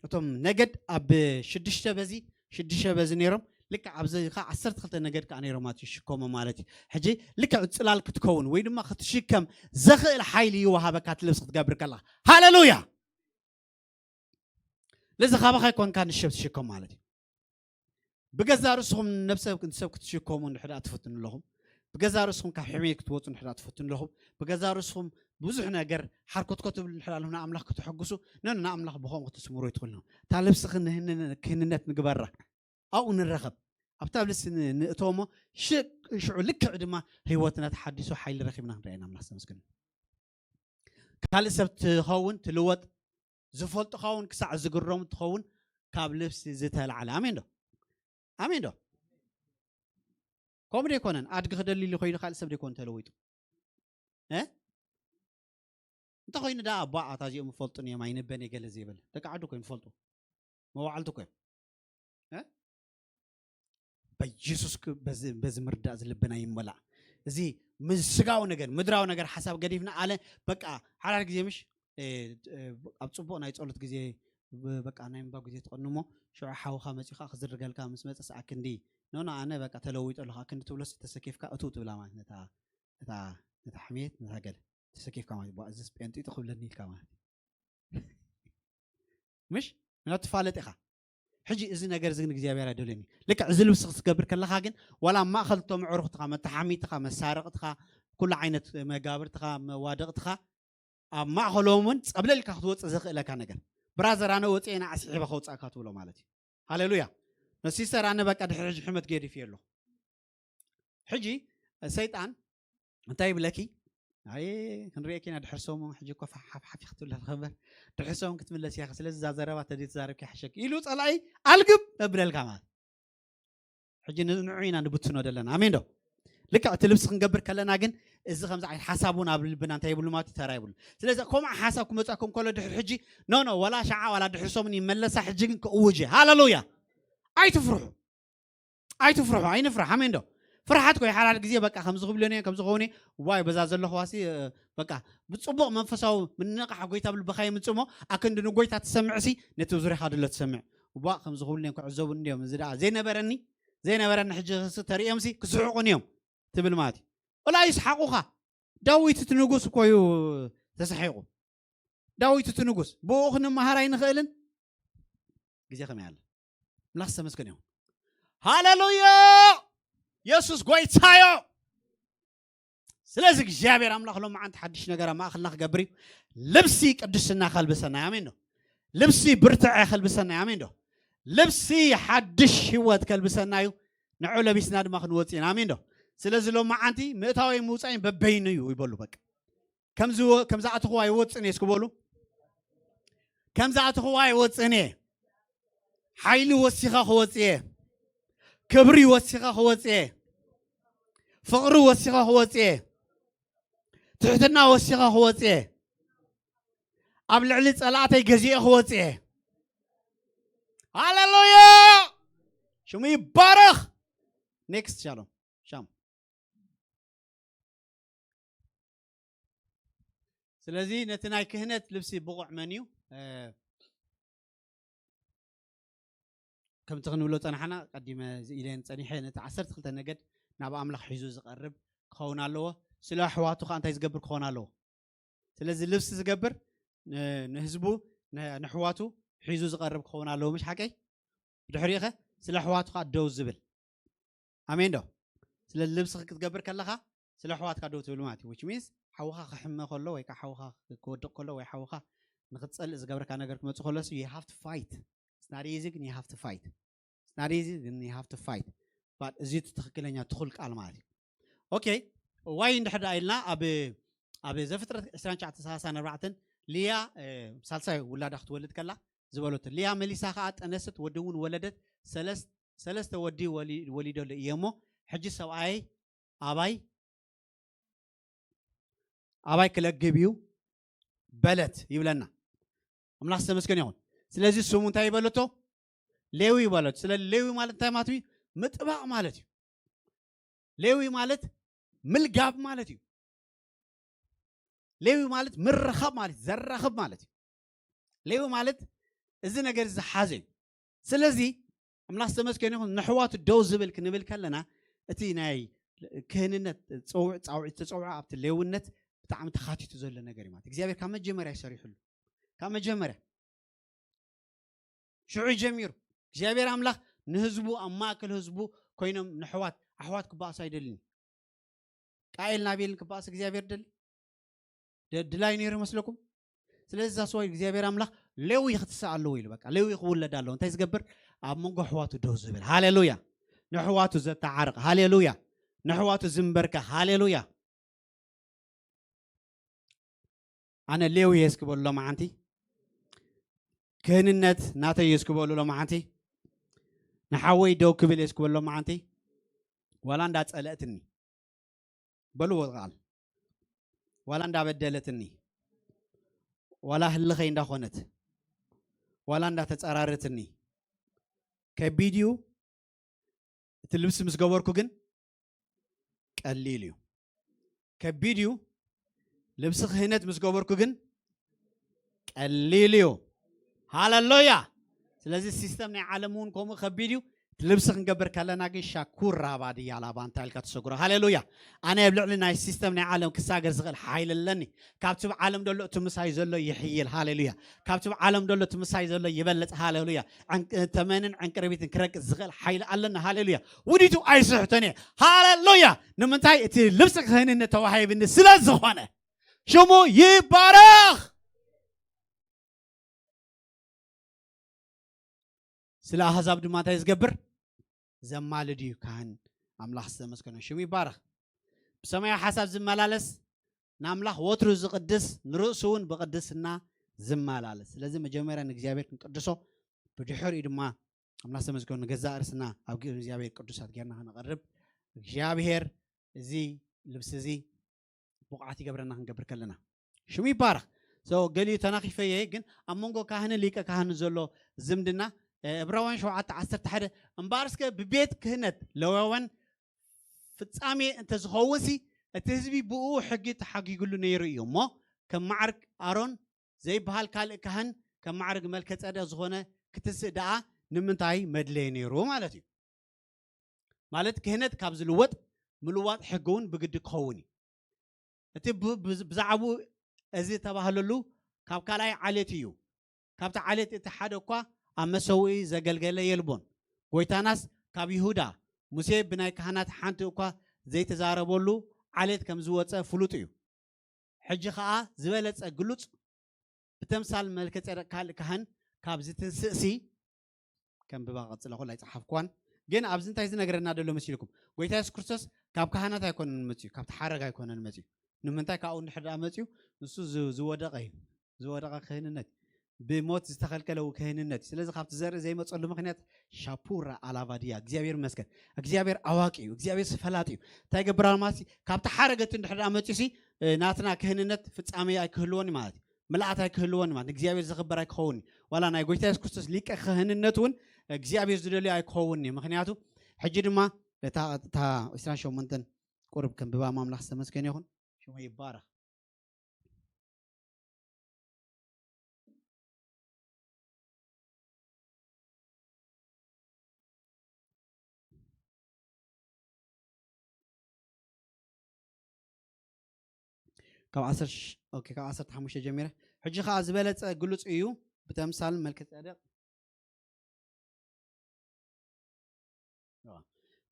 እቶም ነገድ ኣብ ሽዱሽተ በዚ ሽዱሽተ በዚ ነይሮም። ልክዕ ኣብዚ ከዓ ዓሰርተ ክልተ ነገድ ከዓ ነይሮም ማለት እዩ ሽከሞ ማለት እዩ። ሕጂ ልክዕ ጽላል ክትከውን ወይ ድማ ክትሽከም ዘኽእል ሓይሊ ይወሃበካ እቲ ልብሲ ክትገብር ከለኻ። ሃሌሉያ። ለዚ ካባኻ ይኮንካ ንሸብ ትሽከም ማለት እዩ። ብገዛ ርእስኹም ነብሰብ ሰብ ክትሽከሙ እንድሕዳ ትፈትኑ ኣለኹም፣ ብገዛ ርእስኹም ካብ ሕሜት ክትወፁ እንድሕዳ ትፈትኑ ኣለኹም፣ ብገዛ ርእስኹም ብዙሕ ነገር ሓርኮትኮ ትብል እንድሕዳ ኣለኹም ንኣምላኽ ክትሕግሱ ነን ንኣምላኽ ብኸምኡ ክትስምሩ ይትኽእሉ። እታ ልብሲ ክህንነት ንግበራ። ኣብኡ ንረኸብ። ኣብታ ልብሲ ንእተዎ እሞ ሽዑ ልክዕ ድማ ህይወትና ተሓዲሱ ሓይሊ ረኺብና ክንረአና ኣምላኽ ዘመስግን። ካልእ ሰብ ትኸውን ትልወጥ ዝፈልጡኻ እውን ክሳዕ ዝግረሙ ትኸውን ካብ ልብሲ ዝተላዕለ። ኣሜን ዶ? ኣሜን ዶ? ከምኡ ዶ ኣይኮነን? ኣድጊ ክደሊ ኢሉ ኮይኑ ካልእ ሰብ ዶ ኣይኮነ ተለዊጡ? እ? እንተኾይኑ ደኣ ኣቦ ኣታ እዚኦም ይፈልጡን እዮም ኣይንበን እየ ገለ ዘይበለ ደቂ ዓዱ እኮ ይፈልጡ መዋዕልቲ እኮ እዮም። እ? በኢየሱስ ክ- በዚ በዚ ምርዳእ ዝልብና ይመላእ። እዚ ምስ ስጋዊ ነገር ምድራዊ ነገር ሓሳብ ገዲፍና ኣለ በቃ ሓዳር ግዜ ምሽ እ፣ እ፣ ኣብ ጽቡቕ ናይ ጸሎት ግዜ ብ- በቃ ናይ ምንባብ ግዜ ትቐንሞ ሽዑ ሓውኻ መጺኻ ክዝርገልካ ምስ መጸስ ኣክንዲ ኖኖ ኣነ በቃ ተለዊጡ ኣለኹ ኣክንዲ ትብሎስ ተሰኪፍካ እቱ ትብላ ማለት ነታ ነታ ነታ ሕሜት ነታ ገለ ተሰኪፍካ ማለት ቧ እዚስ ጴንጢጡ ክብለኒ ኢልካ ማለት ምሽ ምና ትፋለጥ ኢኻ። ሕጂ እዚ ነገር እዚ ግን እግዚኣብሔር ኣይደልዮን እዩ። ልክዕ እዚ ልብሲ ክትገብር ከለኻ ግን ዋላ ኣብ ማእኸል እቶም ኣዕሩኽትኻ መተሓሚትኻ መሳርቕትኻ ኩሉ ዓይነት መጋብርትኻ መዋድቕትኻ ኣብ ማእኸሎም እውን ጸብለል ኢልካ ክትወፅእ ዘኽእለካ ነገር ብራዘር ኣነ ወፅኤ ንዓ ስሒበ ከውፃእካ ትብሎ ማለት እዩ። ሃሌሉያ። ነሲስተር ኣነ በቃ ድሕሪ ሕጂ ሕመት ገዲፍ ኣለኹ። ሕጂ ሰይጣን እንታይ ይብለኪ? ኣይ ክንሪኤኪ ኢና ድሕር ሰሙን ሕጂ እኮ ሓፍሓፍ ክትብለ ትኸበር ድሕር ሰሙን ክትምለስ እያ ስለዚ እዛ ዘረባ ተዘይተዛረብኪ ሓሸኪ ኢሉ ፀላኢ ኣልግብ እብለልካ ማለት ሕጂ ንዑ ኢና ንብትኖ ዘለና ኣሜን ዶ? ልክዕ እቲ ልብሲ ክንገብር ከለና ግን እዚ ከምዚ ዓይነት ሓሳብ እውን ኣብ ልብና እንታይ ይብሉ ማለት ተራ ይብሉ። ስለዚ ከምኡ ሓሳብ ክመፅኣኩም ከሎ ድሕር ሕጂ ኖ ኖ ወላ ሸዓ ዋላ ድሕር ሰሙን ይመለሳ ሕጂ ግን ክእውጅ ሃሌሉያ። ኣይትፍርሑ ኣይትፍርሑ ኣይንፍራሕ ኣሜን ዶ? ፍርሓት ኮይ ሓራድ ግዜ በቃ ከምዚ ክብለኒ ከምዚ ክኸውን ዋይ በዛ ዘለኹዋ ሲ በቃ ብፅቡቕ መንፈሳዊ ምንቕሓ ጎይታ ብልብኻ የምፅእ እሞ ኣክንዲ ንጎይታ ትሰምዕ ሲ ነቲ ዙሪኻ ድሎ ትሰምዕ ዋ ከምዚ ክብሉ እዮም ክዕዘቡኒ እዮም እዚ ደኣ ዘይነበረኒ ዘይነበረኒ ሕጂ ክስ ተርእዮም ሲ ክስሕቑኒ እዮም ትብል ማለት እዩ። ወላ ይስሓቑኻ ዳዊት እቲ ንጉስ እኮ እዩ ተሳሒቑ ዳዊት እቲ ንጉስ ብኡ ክንመሃር ኣይንኽእልን ግዜ ከመይ ኣለ ምላኽ ዝተመስገን ይኹን ሃሌሉያ የሱስ ጎይታዮ ስለዚ እግዚኣብሔር ኣምላኽ ሎም መዓንቲ ሓድሽ ነገር ኣብ ማእኸልና ክገብር እዩ ልብሲ ቅድስና ከልብሰና ኣሜን ነው ልብሲ ብርትዐ ከልብሰና ኣሜን ዶ ልብሲ ሓድሽ ህይወት ከልብሰና እዩ ንዑ ለቢስና ድማ ክንወፅእ ኢና ኣሜን ዶ ስለዚ ሎም መዓንቲ ምእታወይ ምውፃእን በበይኑ እዩ ይበሉ በቃ ከም ዝኣትኽዋ ይወፅን እየ እስኪ በሉ ከም ዝኣትኽዋ ይወፅን እየ ሓይሊ ወሲኻ ክወፅእ እየ ክብሪ ወሲኻ ክወፅእ እየ ፍቕሪ ወሲኻ ክወፅእ እየ ትሕትና ወሲኻ ክወፅእ እየ ኣብ ልዕሊ ፀላእተይ ገዚኤ ክወፅእ እየ ሃሌሉያ ሽሙ ይባረኽ ኔክስት ሻሎም ሻም ስለዚ ነቲ ናይ ክህነት ልብሲ ብቑዕ መን እዩ ከምቲ ክንብሎ ፀናሕና ቀዲመ ኢለን ፀኒሐ ነቲ ዓሰርተ ክልተ ነገድ ናብ ኣምላኽ ሒዙ ዝቐርብ ክኸውን ኣለዎ ስለ ኣሕዋቱ ከዓ እንታይ ዝገብር ክኸውን ኣለዎ ስለዚ ልብሲ ዝገብር ንህዝቡ ንሕዋቱ ሒዙ ዝቐርብ ክኸውን ኣለዎ ምሽ ሓቀይ ብድሕሪኡ ኸ ስለ ኣሕዋቱ ከዓ ደው ዝብል ኣሜን ዶ ስለ ልብሲ ክትገብር ከለኻ ስለ ኣሕዋትካ ደው ትብል ማለት እዩ which means ሓውኻ ክሕመ ከሎ ወይ ከዓ ሓውኻ ክወድቕ ከሎ ወይ ሓውኻ ንክትፀልእ ዝገብረካ ነገር ክመፅእ ከሎ you have to fight it's not easy ግን you have to fight it's not easy ግን you have to fight እዚ እቲ ትኽክለኛ ትኹል ቃል ማለት እዩ። ኦኬ፣ ዋይ እንድሕር ደኣ ኢልና ኣብ ኣብ ዘፍጥረት ዕስራን ትሽዓተን ሰላሳን ኣርባዕተን ልያ ሳልሳይ ውላዳ ክትወልድ ከላ ዝበለቶ፣ ልያ መሊሳ ከዓ ጠነሰት፣ ወዲ እውን ወለደት። ሰለስተ ወዲ ወሊደሉ እየ እሞ ሕጂ ሰብኣይ ኣባይ ኣባይ ክለግብ እዩ በለት ይብለና። ኣምላኽ ዝተመስገን ይኹን። ስለዚ ስሙ እንታይ ይበለቶ? ሌዊ ይበለቶ። ስለ ሌዊ ማለት እንታይ ማለት እዩ? ምጥባቕ ማለት እዩ። ሌዊ ማለት ምልጋብ ማለት እዩ። ሌዊ ማለት ምርኻብ ማለት እዩ፣ ዘራኽብ ማለት እዩ። ሌዊ ማለት እዚ ነገር ዝሓዘ እዩ። ስለዚ ኣምላኽ ዝተመስገነ ይኹን፣ ንሕዋቱ ደው ዝብል ክንብል ከለና እቲ ናይ ክህንነት ጸውዕ ጻውዒት ተጸውዖ ኣብቲ ሌውነት ብጣዕሚ ተኻቲቱ ዘሎ ነገር እዩ ማለት እግዚኣብሔር ካብ መጀመርያ ይሰሪሕሉ ካብ መጀመርያ ሽዑ ጀሚሩ እግዚኣብሔር ኣምላኽ ንህዝቡ ኣብ ማእከል ህዝቡ ኮይኖም ንሕዋት ኣሕዋት ክበኣሱ ኣይደልን እዩ። ቃኤል ናቤልን ክበኣስ እግዚኣብሔር ደሊ ድላይ ነይሩ መስለኩም? ስለዚ እዛ ሰዋይ እግዚኣብሔር ኣምላኽ ሌዊ ክትስእ ኣለዎ ኢሉ በቃ ሌዊ ክውለድ ኣለዎ። እንታይ ዝገብር? ኣብ መንጎ ኣሕዋቱ ደው ዝብል ሃሌሉያ፣ ንኣሕዋቱ ዘተዓርቕ ሃሌሉያ፣ ንኣሕዋቱ ዝንበርከ ሃሌሉያ። ኣነ ሌዊ እየ እስኪ በሉ ሎማዓንቲ። ክህንነት ናተይ እዩ እስኪ በሉ ሎማዓንቲ። ንሓወይ ደው ክብል እየ እስኪ በሉ ሎማዓንቲ። ዋላ እንዳጸለእትኒ በልዎ ቃል ዋላ እንዳበደለትኒ ዋላ ህልኸይ እንዳኾነት ዋላ እንዳተጸራረትኒ ከቢድ እዩ። እቲ ልብሲ ምስ ገበርኩ ግን ቀሊል እዩ። ከቢድ እዩ። ልብሲ ክህነት ምስ ገበርኩ ግን ቀሊል እዩ። ሃለሉያ። ስለዚ ሲስተም ናይ ዓለም እውን ከምኡ ከቢድ እዩ። እቲ ልብሲ ክንገብር ከለና ግን ሻኩራ ባድያ ላባ እንታይ ኢልካ ትሰግሮ? ሃሌሉያ። ኣነ ኣብ ልዕሊ ናይ ሲስተም ናይ ዓለም ክሳገር ዝኽእል ሓይሊ ኣለኒ። ካብቲ ዓለም ደሎ እቲ ምሳይ ዘሎ ይሕይል። ሃሌሉያ። ካብቲ ዓለም ደሎ እቲ ምሳይ ዘሎ ይበልጽ። ሃሌሉያ። ዕንቅ- ተመንን ዕንቅርቢትን ክረግጽ ዝኽእል ሓይሊ ኣለና። ሃሌሉያ። ውዲቱ ኣይስሕቶን እየ። ሃሌሉያ። ንምንታይ? እቲ ልብሲ ክህንነት ተዋሂብኒ ስለ ዝኾነ ሽሙ ይባረኽ። ስለ ኣህዛብ ድማ እንታይ ዝገብር? ዘማልድ እዩ። ካህን ኣምላኽ ዝተመስገነ ሽሙ ይባረኽ። ብሰማያዊ ሓሳብ ዝመላለስ ንኣምላኽ ወትሩ ዝቕድስ ንርእሱ እውን ብቕድስና ዝመላለስ። ስለዚ መጀመርያ ንእግዚኣብሔር ክንቅድሶ ብድሕሪኡ ድማ ኣምላኽ ዝተመስገኑ ንገዛእ ርእስና ኣብ ግብሪ እግዚኣብሔር ቅዱሳት ጌርና ክንቐርብ እግዚኣብሔር እዚ ልብሲ እዚ ብቑዓት ይገብረና ክንገብር ከለና ሽሙ ይባረኽ። So ገሊኡ ተናኺፈየ ግን ኣብ መንጎ ካህንን ሊቀ ካህንን ዘሎ ዝምድና ዕብራውያን ሸውዓተ ዓሰርተ ሓደ እምበኣር እስከ ብቤት ክህነት ለዋውያን ፍጻሜ እንተዝኸውን ሲ እቲ ህዝቢ ብኡ ሕጊ ተሓጊግሉ ነይሩ እዩ እሞ ከም ማዕርግ ኣሮን ዘይበሃል ካልእ ካህን ከም ማዕርግ መልከ ጸደቅ ዝኾነ ክትስእ ደኣ ንምንታይ መድለየ ነይሩ ማለት እዩ። ማለት ክህነት ካብ ዝልወጥ ምልዋጥ ሕጊ እውን ብግዲ ክኸውን እዩ። እቲ ብዛዕባኡ እዚ ተባህለሉ ካብ ካልኣይ ዓሌት እዩ። ካብቲ ዓሌት እቲ ሓደ እኳ ኣብ መሰውኢ ዘገልገለ የልቦን። ጎይታናስ ካብ ይሁዳ ሙሴ ብናይ ካህናት ሓንቲ እኳ ዘይተዛረበሉ ዓሌት ከም ዝወፀ ፍሉጥ እዩ። ሕጂ ኸዓ ዝበለፀ ግሉፅ ብተምሳል መልከ ጼደቅ ካልእ ካህን ካብ ዝትንስእሲ ከም ብባ ቀፅለ ኮላ ኣይፀሓፍኳን ግን ኣብዚ እንታይ ዝነግረና ደሎ መሲልኩም ጎይታ የሱስ ክርስቶስ ካብ ካህናት ኣይኮነን መፅዩ ካብቲ ሓረግ ኣይኮነን መፅዩ ንምንታይ ካብኡ እንድሕር ደኣ መፅዩ ንሱ ዝወደቀ እዩ ዝወደቀ ክህንነት ብሞት ዝተኸልከለ ክህንነት እዩ ስለዚ ካብቲ ዘርኢ ዘይመፀሉ ምክንያት ሻፑራ ኣላቫድያ እግዚኣብሔር ይመስገን እግዚኣብሔር ኣዋቂ እዩ እግዚኣብሔር ስፈላጥ እዩ እንታይ ገብር ኣልማሲ ካብቲ ሓረገቲ እንድሕር ደኣ መፅዩ ሲ ናትና ክህንነት ፍፃሜ ኣይክህልዎን ማለት እዩ ምልኣት ኣይክህልዎን ማለት እግዚኣብሔር ዘኽበር ኣይክኸውን ዋላ ናይ ጎይታ የሱስ ክርስቶስ ሊቀ ክህንነት እውን እግዚኣብሔር ዝደልዮ ኣይክኸውን እዩ ምክንያቱ ሕጂ ድማ እታ ዕስራን ሸሞንተን ቁርብ ከም ብባ ማምላኽ ዝተመስገን ይኹን ሽሙ ይባረኽ ካብ ዓሰርተ ኦኬ ካብ ዓሰርተ ሓሙሽተ ጀሚረ ሕጂ ከዓ ዝበለፀ ግሉፅ እዩ ብተምሳል መልከ ፀደቅ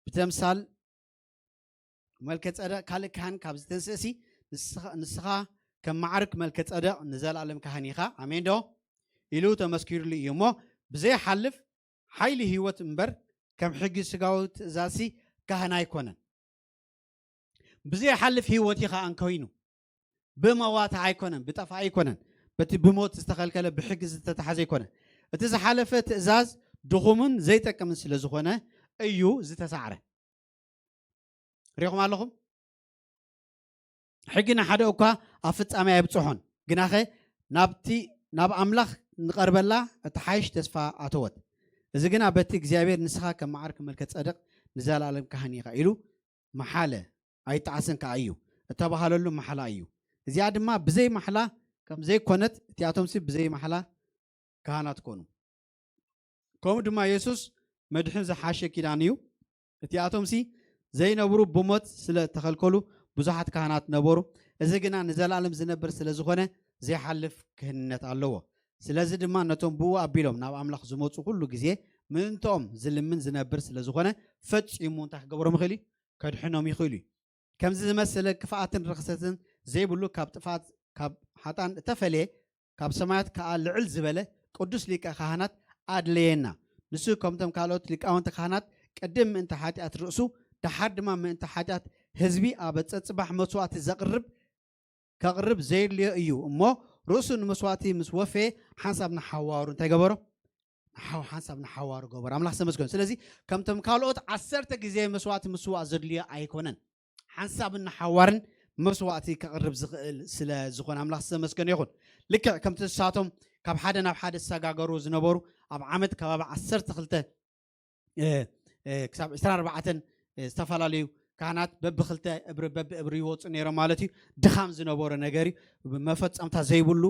ብተምሳል መልከ ፀደቅ ካልእ ካህን ካብ ዝተንስእሲ ንስኻ ከም ማዕርክ መልከ ጸደቕ ንዘለኣለም ካህን ኢኻ ኣሜን ዶ ኢሉ ተመስኪሩሉ እዩ እሞ ብዘይሓልፍ ሓይሊ ህይወት እምበር ከም ሕጊ ስጋዊ ትእዛዝሲ ካህን ኣይኮነን። ብዘይሓልፍ ህይወት እዩ ኸኣ እንኮይኑ፣ ብመዋታ ኣይኮነን፣ ብጠፋ ኣይኮነን። በቲ ብሞት ዝተኸልከለ፣ ብሕጊ ዝተታሕዘ ኣይኮነን። እቲ ዝሓለፈ ትእዛዝ ድኹምን ዘይጠቅምን ስለ ዝኾነ እዩ ዝተሳዕረ። ሪኹም ኣለኹም? ሕጊ ንሓደ እኳ ኣብ ፍጻሜ ኣይብጽሖን፣ ግናኸ ናብቲ ናብ ኣምላኽ ንቐርበላ እትሓይሽ ተስፋ ኣተወት። እዚ ግና በቲ እግዚኣብሔር ንስኻ ከም መዓርኪ መልከ ጸደቕ ንዘለኣለም ካህን ኢኻ ኢሉ መሓለ፣ ኣይጠዓስን ከኣ እዩ፣ እተባህለሉ መሓላ እዩ። እዚኣ ድማ ብዘይ ማሕላ ከም ዘይኮነት፣ እቲኣቶምሲ ብዘይ ማሕላ ካህናት ኮኑ። ከምኡ ድማ የሱስ መድሕን ዝሓሸ ኪዳን እዩ። እቲኣቶምሲ ዘይነብሩ ብሞት ስለ እተኸልከሉ ብዙሓት ካህናት ነበሩ። እዚ ግና ንዘለኣለም ዝነብር ስለ ዝኾነ ዘይሓልፍ ክህንነት ኣለዎ። ስለዚ ድማ ነቶም ብኡ ኣቢሎም ናብ ኣምላኽ ዝመጹ ኩሉ ግዜ ምእንትኦም ዝልምን ዝነብር ስለ ዝኾነ ፈጺሙ እንታይ ክገብሮም ይኽእል እዩ? ከድሕኖም ይኽእል እዩ። ከምዚ ዝመሰለ ክፍኣትን ርኽሰትን ዘይብሉ ካብ ጥፍኣት ካብ ሓጣን እተፈልየ ካብ ሰማያት ከኣ ልዕል ዝበለ ቅዱስ ሊቀ ካህናት ኣድለየና። ንሱ ከምቶም ካልኦት ሊቃውንቲ ካህናት ቅድም ምእንቲ ሓጢኣት ርእሱ ደሓር ድማ ምእንቲ ሓጢኣት ህዝቢ ኣብ ጸጽባሕ መስዋእቲ ዘቕርብ ከቕርብ ዘየድልዮ እዩ እሞ ርእሱ ንመስዋእቲ ምስ ወፈየ ሓንሳብ ንሓዋሩ እንታይ ገበሮ? ንሓው ሓንሳብ ንሓዋሩ ገበሮ። ኣምላኽ ዝተመስገን። ስለዚ ከምቶም ካልኦት ዓሰርተ ግዜ መስዋእቲ ምስዋእ ዘድልዮ ኣይኮነን። ሓንሳብን ንሓዋርን መስዋእቲ ከቕርብ ዝኽእል ስለ ዝኾነ ኣምላኽ ዝተመስገነ ይኹን። ልክዕ ከምቲ ንሳቶም ካብ ሓደ ናብ ሓደ ዝሰጋገሩ ዝነበሩ ኣብ ዓመት ከባቢ ዓሰርተ ክልተ ክሳብ ዕስራን ኣርባዕተን ዝተፈላለዩ ካህናት በብክልተ እብሪ በብእብሪ ይወፁ ነይሮም ማለት እዩ። ድኻም ዝነበሮ ነገር እዩ። መፈፀምታ ዘይብሉ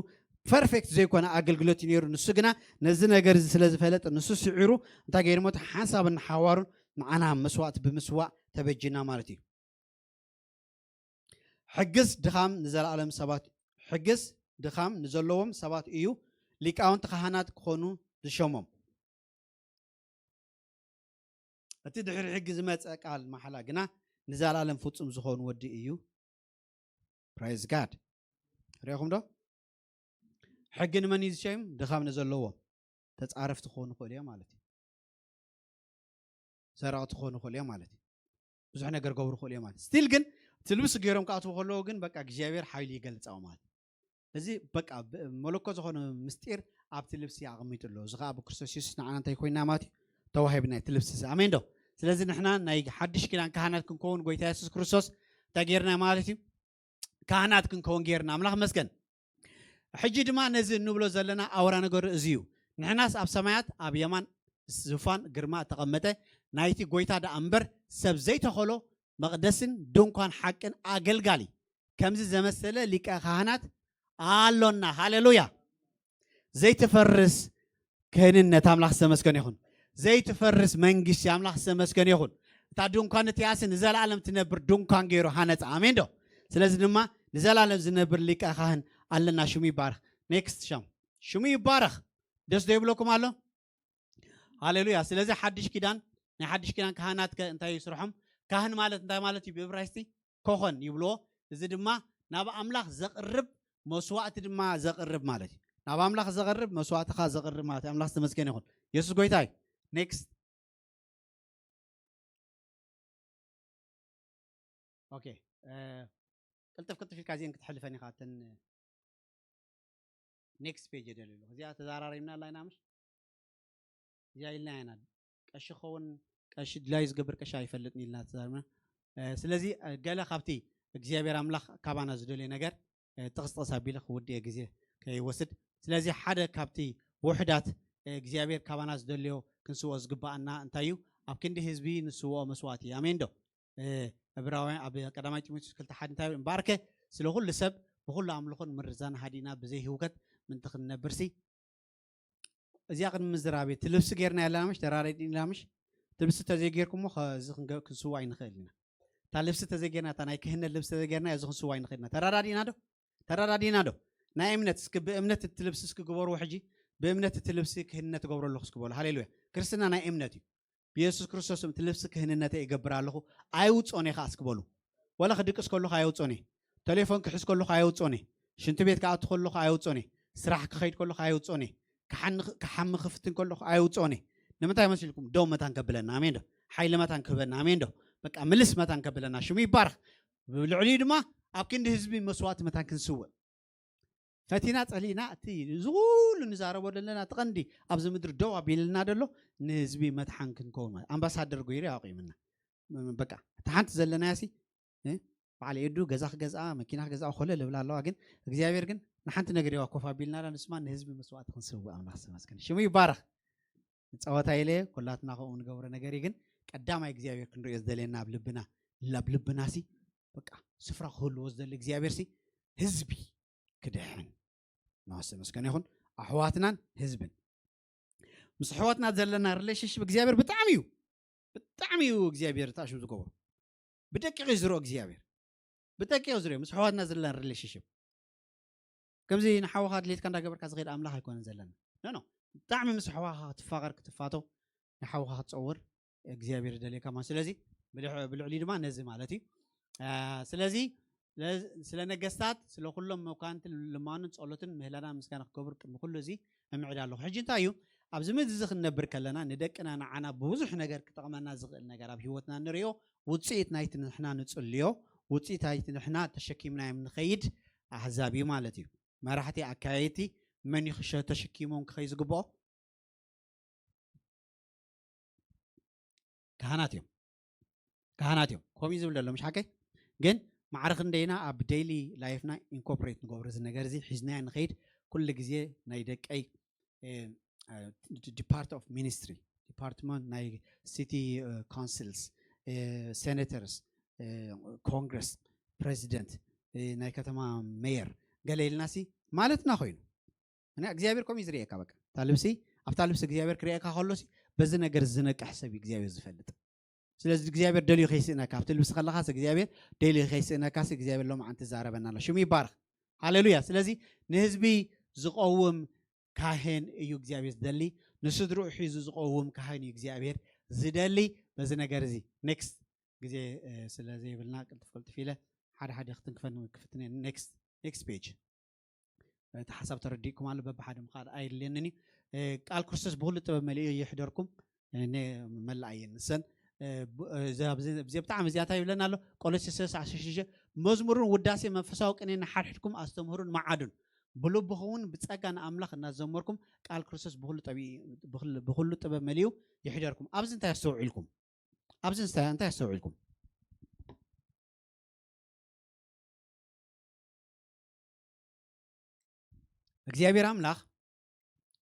ፐርፌክት ዘይኮነ ኣገልግሎት እዩ ነይሩ። ንሱ ግና ነዚ ነገር እዚ ስለ ዝፈለጠ ንሱ ስዒሩ እንታይ ገይርሞ? ሓንሳብን ሓዋሩን ንዓና መስዋእቲ ብምስዋእ ተበጅና ማለት እዩ። ሕግስ ድኻም ንዘለኣለም ሰባት ሕግስ ድኻም ንዘለዎም ሰባት እዩ ሊቃውንቲ ካህናት ክኾኑ ዝሸሞም። እቲ ድሕሪ ሕጊ ዝመጸ ቃል ማሕላ ግና ንዘለኣለም ፍጹም ዝኾኑ ወዲ እዩ። ፕራይዝ ጋድ። ሪኢኹም ዶ? ሕጊ ንመን እዩ ዝሸይም? ድኻም ንዘለዎም ተጻረፍቲ ክኾኑ ይኽእሉ እዮም ማለት እዩ። ሰረቕቲ ክኾኑ ይኽእሉ እዮም ማለት እዩ። ብዙሕ ነገር ገብሩ ይኽእሉ እዮም ማለት እዩ። ስቲል ግን እቲ ልብሲ ገይሮም ክኣትዉ ከለዉ ግን በቃ እግዚኣብሔር ሓይሉ ይገልጻው ማለት እዩ። እዚ በቃ ብ- መለኮ ዝኾነ ምስጢር ኣብቲ ልብሲ ኣቐሚጡ ኣሎ። እዚ ከዓ ብክርስቶስ የሱስ ንዓና እንታይ ኮይና ማለት እዩ? ተዋሂብና እቲ ልብሲ እዚ። ኣሜን ዶ? ስለዚ ንሕና ናይ ሓድሽ ኪዳን ካህናት ክንከውን ጎይታ የሱስ ክርስቶስ እንታይ ገይርና ማለት እዩ? ካህናት ክንከውን ገይርና። ኣምላኽ መስገን። ሕጂ ድማ ነዚ እንብሎ ዘለና ኣውራ ነገር እዚ እዩ። ንሕናስ ኣብ ሰማያት ኣብ የማን ዝፋን ግርማ እተቐመጠ ናይቲ ጎይታ ደኣ እምበር ሰብ ዘይተኸሎ መቕደስን ድንኳን ሓቅን ኣገልጋሊ ከምዚ ዘመሰለ ሊቀ ካህናት ኣሎና። ሃሌሉያ። ዘይትፈርስ ክህንነት ኣምላኽ ዝተመስገነ ይኹን። ዘይትፈርስ መንግስቲ ኣምላኽ ዝተመስገነ ይኹን። እታ ድንኳን እቲኣሲ ንዘለኣለም ትነብር ድንኳን ገይሩ ሃነፃ። ኣሜን ዶ? ስለዚ ድማ ንዘለኣለም ዝነብር ሊቀ ካህን ኣለና። ሽሙ ይባረኽ። ኔክስት ሻም ሽሙ ይባረኽ። ደስ ዶ ይብለኩም ኣሎ? ሃሌሉያ። ስለዚ ሓድሽ ኪዳን ናይ ሓድሽ ኪዳን ካህናት ከ እንታይ ይስርሖም? ካህን ማለት እንታይ ማለት እዩ? ብእብራይስጢ ኮኸን ይብልዎ። እዚ ድማ ናብ ኣምላኽ ዘቕርብ መስዋእቲ ድማ ዘቕርብ ማለት እዩ። ናብ ኣምላኽ ዘቕርብ መስዋእትኻ ዘቕርብ ማለት እዩ። ኣምላኽ ዝተመስገነ ይኹን። የሱስ ጎይታ እዩ። ኔክስት። ኦኬ። ቅልጥፍ ቅልጥፍ ኢልካ እዚአን ክትሕልፈን ኢኻ። እተን ኔክስት ፔጅ የደልዩ ኣለኹ። እዚኣ ተዛራሪብና ኣላ ኢና ምሽ? እዚኣ ኢልና ኢና። ቀሺ ክኸውን ቀሺ ድላዩ ዝገብር ቀሺ ኣይፈልጥን ኢልና ተዛሪብና። ስለዚ ገለ ካብቲ እግዚኣብሔር ኣምላኽ ካባና ዝደልዮ ነገር ጥቕስ ጥቕስ ኣቢለ ክውድየ ግዜ ከይወስድ። ስለዚ ሓደ ካብቲ ውሕዳት እግዚኣብሔር ካባና ዝደልዮ ክንስዎ ዝግባኣና እንታይ እዩ? ኣብ ክንዲ ህዝቢ ንስውኦ መስዋእቲ። ኣሜን ዶ? ዕብራውያን ኣብ ቀዳማይ ጢሞቴዎስ ክልተ ሓደ እንታይ እምበኣርከ ስለ ኩሉ ሰብ ብኩሉ ኣምልኾን ምርዛን ሃዲና ብዘይ ህውከት ምንቲ ክንነብርሲ እዚኣ ቅድሚ ምዝራብ እቲ ልብሲ ጌርና ያለና ምሽ ተራረዲና ምሽ እቲ ልብሲ ተዘይጌርኩሞ እዚ ክንስዋ ኣይንኽእል ኢና። እታ ልብሲ ተዘይጌርና እታ ናይ ክህነት ልብሲ ተዘይጌርና እዚ ክንስዋ ኣይንኽእል ኢና። ተራዳዲና ዶ? ተራዳዲና ዶ? ናይ እምነት እስኪ ብእምነት እቲ ልብሲ እስኪ ግበርዎ ሕጂ። ብእምነት እቲ ልብሲ ክህነት ገብረለኹ እስኪ በሉ። ሃሌሉያ። ክርስትና ናይ እምነት እዩ። ብየሱስ ክርስቶስ እቲ ልብሲ ክህንነተ ይገብር ኣለኹ። ኣይውጾን እየ ከኣ እስኪ በሉ። ወላ ክድቅስ ከለኹ ኣይውጾን እየ። ቴሌፎን ክሕዝ ከለኹ ኣይውጾን እየ። ሽንቲ ቤት ክኣቱ ከለኹ ኣይውጾን እየ። ስራሕ ክኸይድ ከለኹ ኣይውጾን እየ። ክሓን- ክሓሚ ክፍትን ከለኹ ኣይውጾን እየ። ንምንታይ መሲልኩም? ደው መታን ከብለና፣ ኣሜን ዶ? ሓይሊ መታን ክህበና፣ ኣሜን ዶ? በቃ ምልስ መታን ከብለና፣ ሽሙ ይባረኽ። ብልዕሊኡ ድማ ኣብ ክንዲ ህዝቢ መስዋዕቲ መታን ክንስውእ። ፈቲና ጸሊእና፣ እቲ እዚ ኩሉ ንዛረቦ ዘለና፣ እቲ ቀንዲ ኣብዚ ምድሪ ደው ኣቢልና ዘሎ፣ ንህዝቢ መትሓን ክንከውን ማለት። ኣምባሳደር ጎይሪ ኣቑምና። በቃ፣ እታ ሓንቲ ዘለናያ ሲ፣ እ? በዓል ኤዱ ገዛ ክገዝኣ፣ መኪና ክገዝኣ ኮለ ልብላ ኣለዋ፣ ግን እግዚኣብሔር ግን ንሓንቲ ነገር እያ ኮፍ ኣቢልና፣ ንስማ ንህዝቢ መስዋዕቲ ክንስውእ። ኣምላኽ ዝተመስገነ ሽሙ ይባረኽ። ጸወታ ኢለ፣ ኩላትና ከምኡ ንገብሮ ነገር እዩ፣ ግን ቀዳማይ እግዚኣብሔር ክንርእዮ ዝደልየና ኣብ ልብና፣ ኣብ ልብና ሲ፣ በቃ፣ ስፍራ ክህልዎ ዝደሊ እግዚኣብሔር ሲ፣ ህዝቢ ክድሕን። ኣምላኽ ዝተመስገነ ይኹን። ኣሕዋትናን ህዝብን። ምስ ኣሕዋትና ዘለና ሪሌሽንሽፕ እግዚኣብሔር ብጣዕሚ እዩ፣ ብጣዕሚ እዩ እግዚኣብሔር ተኣሽም ዝገብሮ። ብደቂቕ እዩ ዝርኦ እግዚኣብሔር። ብደቂቕ እዩ ዝርኦ ምስ ኣሕዋትና ዘለና ሪሌሽንሽፕ። ከምዚ ንሓውኻ ድሌትካ እንዳገበርካ ዝኸይድ ኣምላኽ ኣይኮነን ዘለና። ኖ፣ ኖ። ብጣዕሚ ምስ ኣሕዋኻ ክትፋቐር፣ ክትፋቶ፣ ንሓውኻ ክትጸውር እግዚኣብሔር ይደልየካ ማለት። ስለዚ ብልዕ-፣ ብልዕሊ ድማ ነዚ ማለት እዩ። አ፣ ስለዚ ለ-፣ ስለ ነገስታት፣ ስለ ኩሎም መኳንንቲ ልማኑን ጸሎትን ምህላና ምስጋና ክገብር ቅድሚ ኩሉ እዚ እምዕድ ኣለኹ። ሕጂ እንታይ እዩ? ኣብዚ ምድሪ እዚ ክንነብር ከለና ንደቅና ንዓና ብብዙሕ ነገር ክጠቕመና ዝኽእል ነገር ኣብ ህይወትና ንርእዮ፣ ውጽኢት ናይቲ ንሕና ንጽልዮ፣ ውጽኢት ናይቲ ንሕና ተሸኪምናዮም ንኸይድ ኣህዛብ እዩ ማለት እዩ። መራሕቲ፣ ኣካየድቲ መን እዩ ክሸ-፣ ተሸኪሞም ክኸይ ዝግብኦ? ካህናት እዮም። ካህናት እዮም። ከምኡ እዩ ዝብል ዘሎ፣ ምሽ ሓቀይ? ግን ማዕረ ክንደይና ኣብ ዴይሊ ላይፍና ኢንኮርፖሬት ንገብሮ እዚ ነገር እዚ ሒዝናዮ ንኸይድ፣ ኩሉ ግዜ ናይ ደቀይ፣ እ፣ እ፣ ዲፓርት ኦፍ ሚኒስትሪ፣ ዲፓርትመንት ናይ ሲቲ፣ እ፣ ካውንስልስ፣ እ፣ ሴኔተርስ፣ እ፣ ኮንግረስ ፕሬዚደንት፣ እ፣ ናይ ከተማ ሜየር ገለ ኢልናሲ ማለትና ኮይኑ። እና እግዚኣብሔር ከምኡ እዩ ዝርእየካ። በቃ እታ ልብሲ፣ ኣብታ ልብሲ እግዚኣብሔር ክርእየካ ከሎሲ፣ በዚ ነገር ዝነቅሕ ሰብ እዩ እግዚኣብሔር ዝፈልጥ። ስለዚ እግዚኣብሔር ደልዩ ከይስእነካ፣ ኣብቲ ልብሲ ከለኻስ እግዚኣብሔር ደልዩ ከይስእነካሲ፣ እግዚኣብሔር ሎማዓንቲ ይዛረበና ኣሎ። ሽሙ ይባረኽ። ሃሌሉያ። ስለዚ ንህዝቢ ዝቐውም ካህን እዩ እግዚኣብሔር ዝደሊ። ንስድርኡ ሒዙ ዝቐውም ካህን እዩ እግዚኣብሔር ዝደሊ። በዚ ነገር እዚ ኔክስት ግዜ፣ እ፣ ስለ ዘይብልና ቅልጥፍ ቅልጥፍ ኢለ ሓደ ሓደ ክትንክፈን ክፍትን እየ። ኔክስት፣ ኔክስት ፔጅ። እቲ ሓሳብ ተረዲእኩም ኣሎ፣ በብሓደ ምኻድ ኣየድልየንን እዩ። እ፣ ቃል ክርስቶስ ብኹሉ ጥበብ መሊኡ ይሕደርኩም። እ፣ ነ-፣ መላእ እየን ንሰን። እ፣ ብ-፣ እ፣ እዚ ኣብዚ፣ እዚ ብጣዕሚ እዚኣ እንታይ ይብለና ኣሎ? ቆሎሴ ሶስት ዓሰርተ ሽዱሽተ፣ መዝሙርን ውዳሴ መንፈሳዊ ቅኔን ንሓድሕድኩም ኣስተምህሩን መዓዱን። ብልብኹም እውን ብጸጋ ንኣምላኽ እናዘመርኩም ቃል ክርስቶስ ብኹሉ ጠቢ-፣ ብኹሉ፣ ብኹሉ ጥበብ መሊኡ ይሕደርኩም። ኣብዚ እንታይ ኣስተውዒልኩም? ኣብዚ እንታይ፣ እንታይ ኣስተውዒልኩም? እግዚኣብሔር ኣምላኽ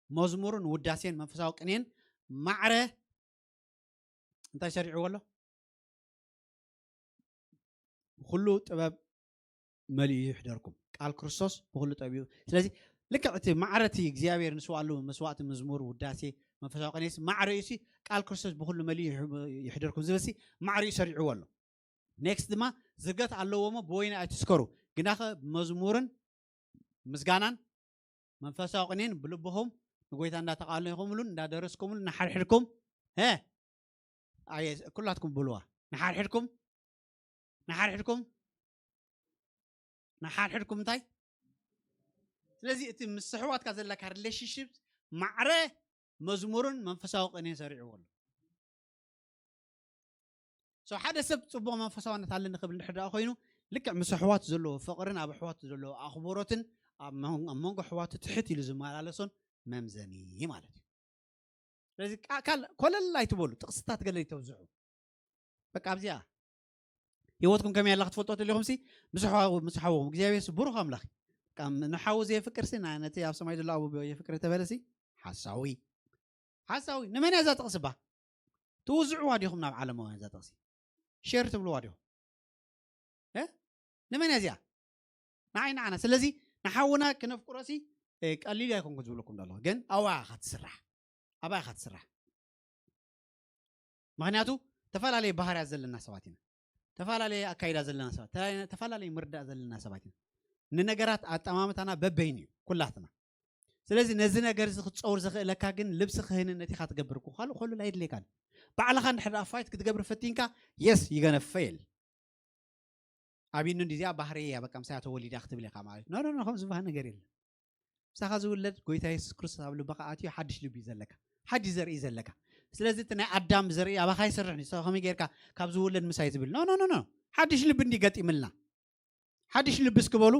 መዝሙርን ውዳሴን መንፈሳዊ ቅኔን ማዕረ እንታይ ሰሪዕዎ ኣሎ? ብኹሉ ጥበብ መሊኡ ይሕደርኩም። ቃል ክርስቶስ ብኹሉ ጥበብ እዩ። ስለዚ ልክዕ እቲ ማዕረ እቲ እግዚኣብሔር ንስዋሉ መስዋዕቲ፣ መዝሙር፣ ውዳሴ፣ መንፈሳዊ ቅኔስ ማዕረ እዩ ሲ፣ ቃል ክርስቶስ ብኹሉ መሊኡ ይሕ-፣ ይሕደርኩም ዝብል ሲ ማዕረ እዩ ሰሪዕዎ ኣሎ። ኔክስት ድማ ዝገት ኣለዎ እሞ ብወይኒ ኣይትስከሩ፣ ግናኸ ብመዝሙርን ምስጋናን መንፈሳዊ ቅኔን ብልብኹም ንጎይታ እንዳተቃለኹምሉን እንዳደረስኩምሉን ንሓድሕድኩም፣ ሀ፣ ኣየ፣ ኩላትኩም ብልዋ። ንሓድሕድኩም፣ ንሓድሕድኩም፣ ንሓድሕድኩም እንታይ? ስለዚ እቲ ምስ ኣሕዋትካ ዘለካ ሪሌሽንሺፕ ማዕረ መዝሙርን መንፈሳዊ ቅኔን ሰሪዕዎ ኣሎ። ሶ ሓደ ሰብ ጽቡቕ መንፈሳውነት ኣለኒ ክብል እንድሕር ደኣ ኮይኑ፣ ልክዕ ምስ ኣሕዋቱ ዘለዎ ፍቕርን ኣብ ኣሕዋቱ ዘለዎ ኣኽብሮትን ኣብ መን-፣ ኣብ መንጎ ኣሕዋቱ ትሕት ኢሉ ዝመላለሶን መምዘኒ ማለት እዩ። ስለዚ ቃ-፣ ካል-፣ ኮለል ኣይትበሉ፣ ጥቕስታት ገለ ይተብዝሑ። በቃ ኣብዚኣ ህይወትኩም ከመይ ኣላ ክትፈልጦ ተሊኹም ሲ፣ ምስ ሓው-፣ ምስ ሓውኹም፣ እግዚኣብሔር ሲ ብሩኽ ኣምላኽ እዩ። በቃ ንሓው ዘየፍቅር ሲ፣ ና-፣ ነቲ ኣብ ሰማይ ዘሎ ኣቡ የፍቅር ተበለ ሲ፣ ሓሳዊ። ሓሳዊ። ንመን እያ እዛ ጥቕሲ እባ? ትውዝዕዋ ዲኹም ናብ ዓለማውያን እዛ ጥቕሲ? ሼር ትብልዋ ዲኹም? እ? ንመን እያ እዚኣ? ንዓይ ንዓና። ስለዚ ንሓውና ክነፍቅሮ ሲ፣ እ፣ ቀሊል ኣይኮንኩን ዝብለኩም ዘለኹ። ግን ኣብኣ ኢኻ ትስራሕ። ኣብኣ ኢኻ ትስራሕ። ምኽንያቱ ተፈላለየ ባህርያት ዘለና ሰባት ኢና። ተፈላለየ ኣካይዳ ዘለና ሰባት፣ ተፈላለየ፣ ተፈላለየ ምርዳእ ዘለና ሰባት ኢና። ንነገራት ኣጠማምታና በበይኑ እዩ፣ ኩላትና። ስለዚ ነዚ ነገር እዚ ክትጸውር ዘኽእለካ ግን ልብሲ ክህንነት ኢኻ ትገብር እኮ። ካልእ ኮለል ኣየድልየካን። ባዕልኻ እንድሕር ደኣ ፋይት ክትገብር ፈቲንካ፣ የስ፣ you gonna fail። ኣብ ኢኑ እንዲዚኣ ባህሪ እያ፣ በቃ ምሳያ ተወሊዳ ክትብል ኢኻ ማለት እዩ። ኖ፣ ኖ፣ ኖ፣ ከም ዝበሃል ነገር የለን። ምሳኻ ዝውለድ ጎይታ የሱስ ክርስቶስ ኣብ ልብኻ ኣትዩ ሓድሽ ልቢ እዩ ዘለካ። ሓድሽ ዘርኢ እዩ ዘለካ። ስለዚ እቲ ናይ ኣዳም ዘርኢ ኣባኻ ይሰርሕ ንስ ከመይ ጌርካ ካብ ዝውለድ ምሳይ ትብል ኖ ኖ ኖ ኖ ሓድሽ ልቢ እንዲ ገጢምልና ሓድሽ ልቢ እስኪ በሉ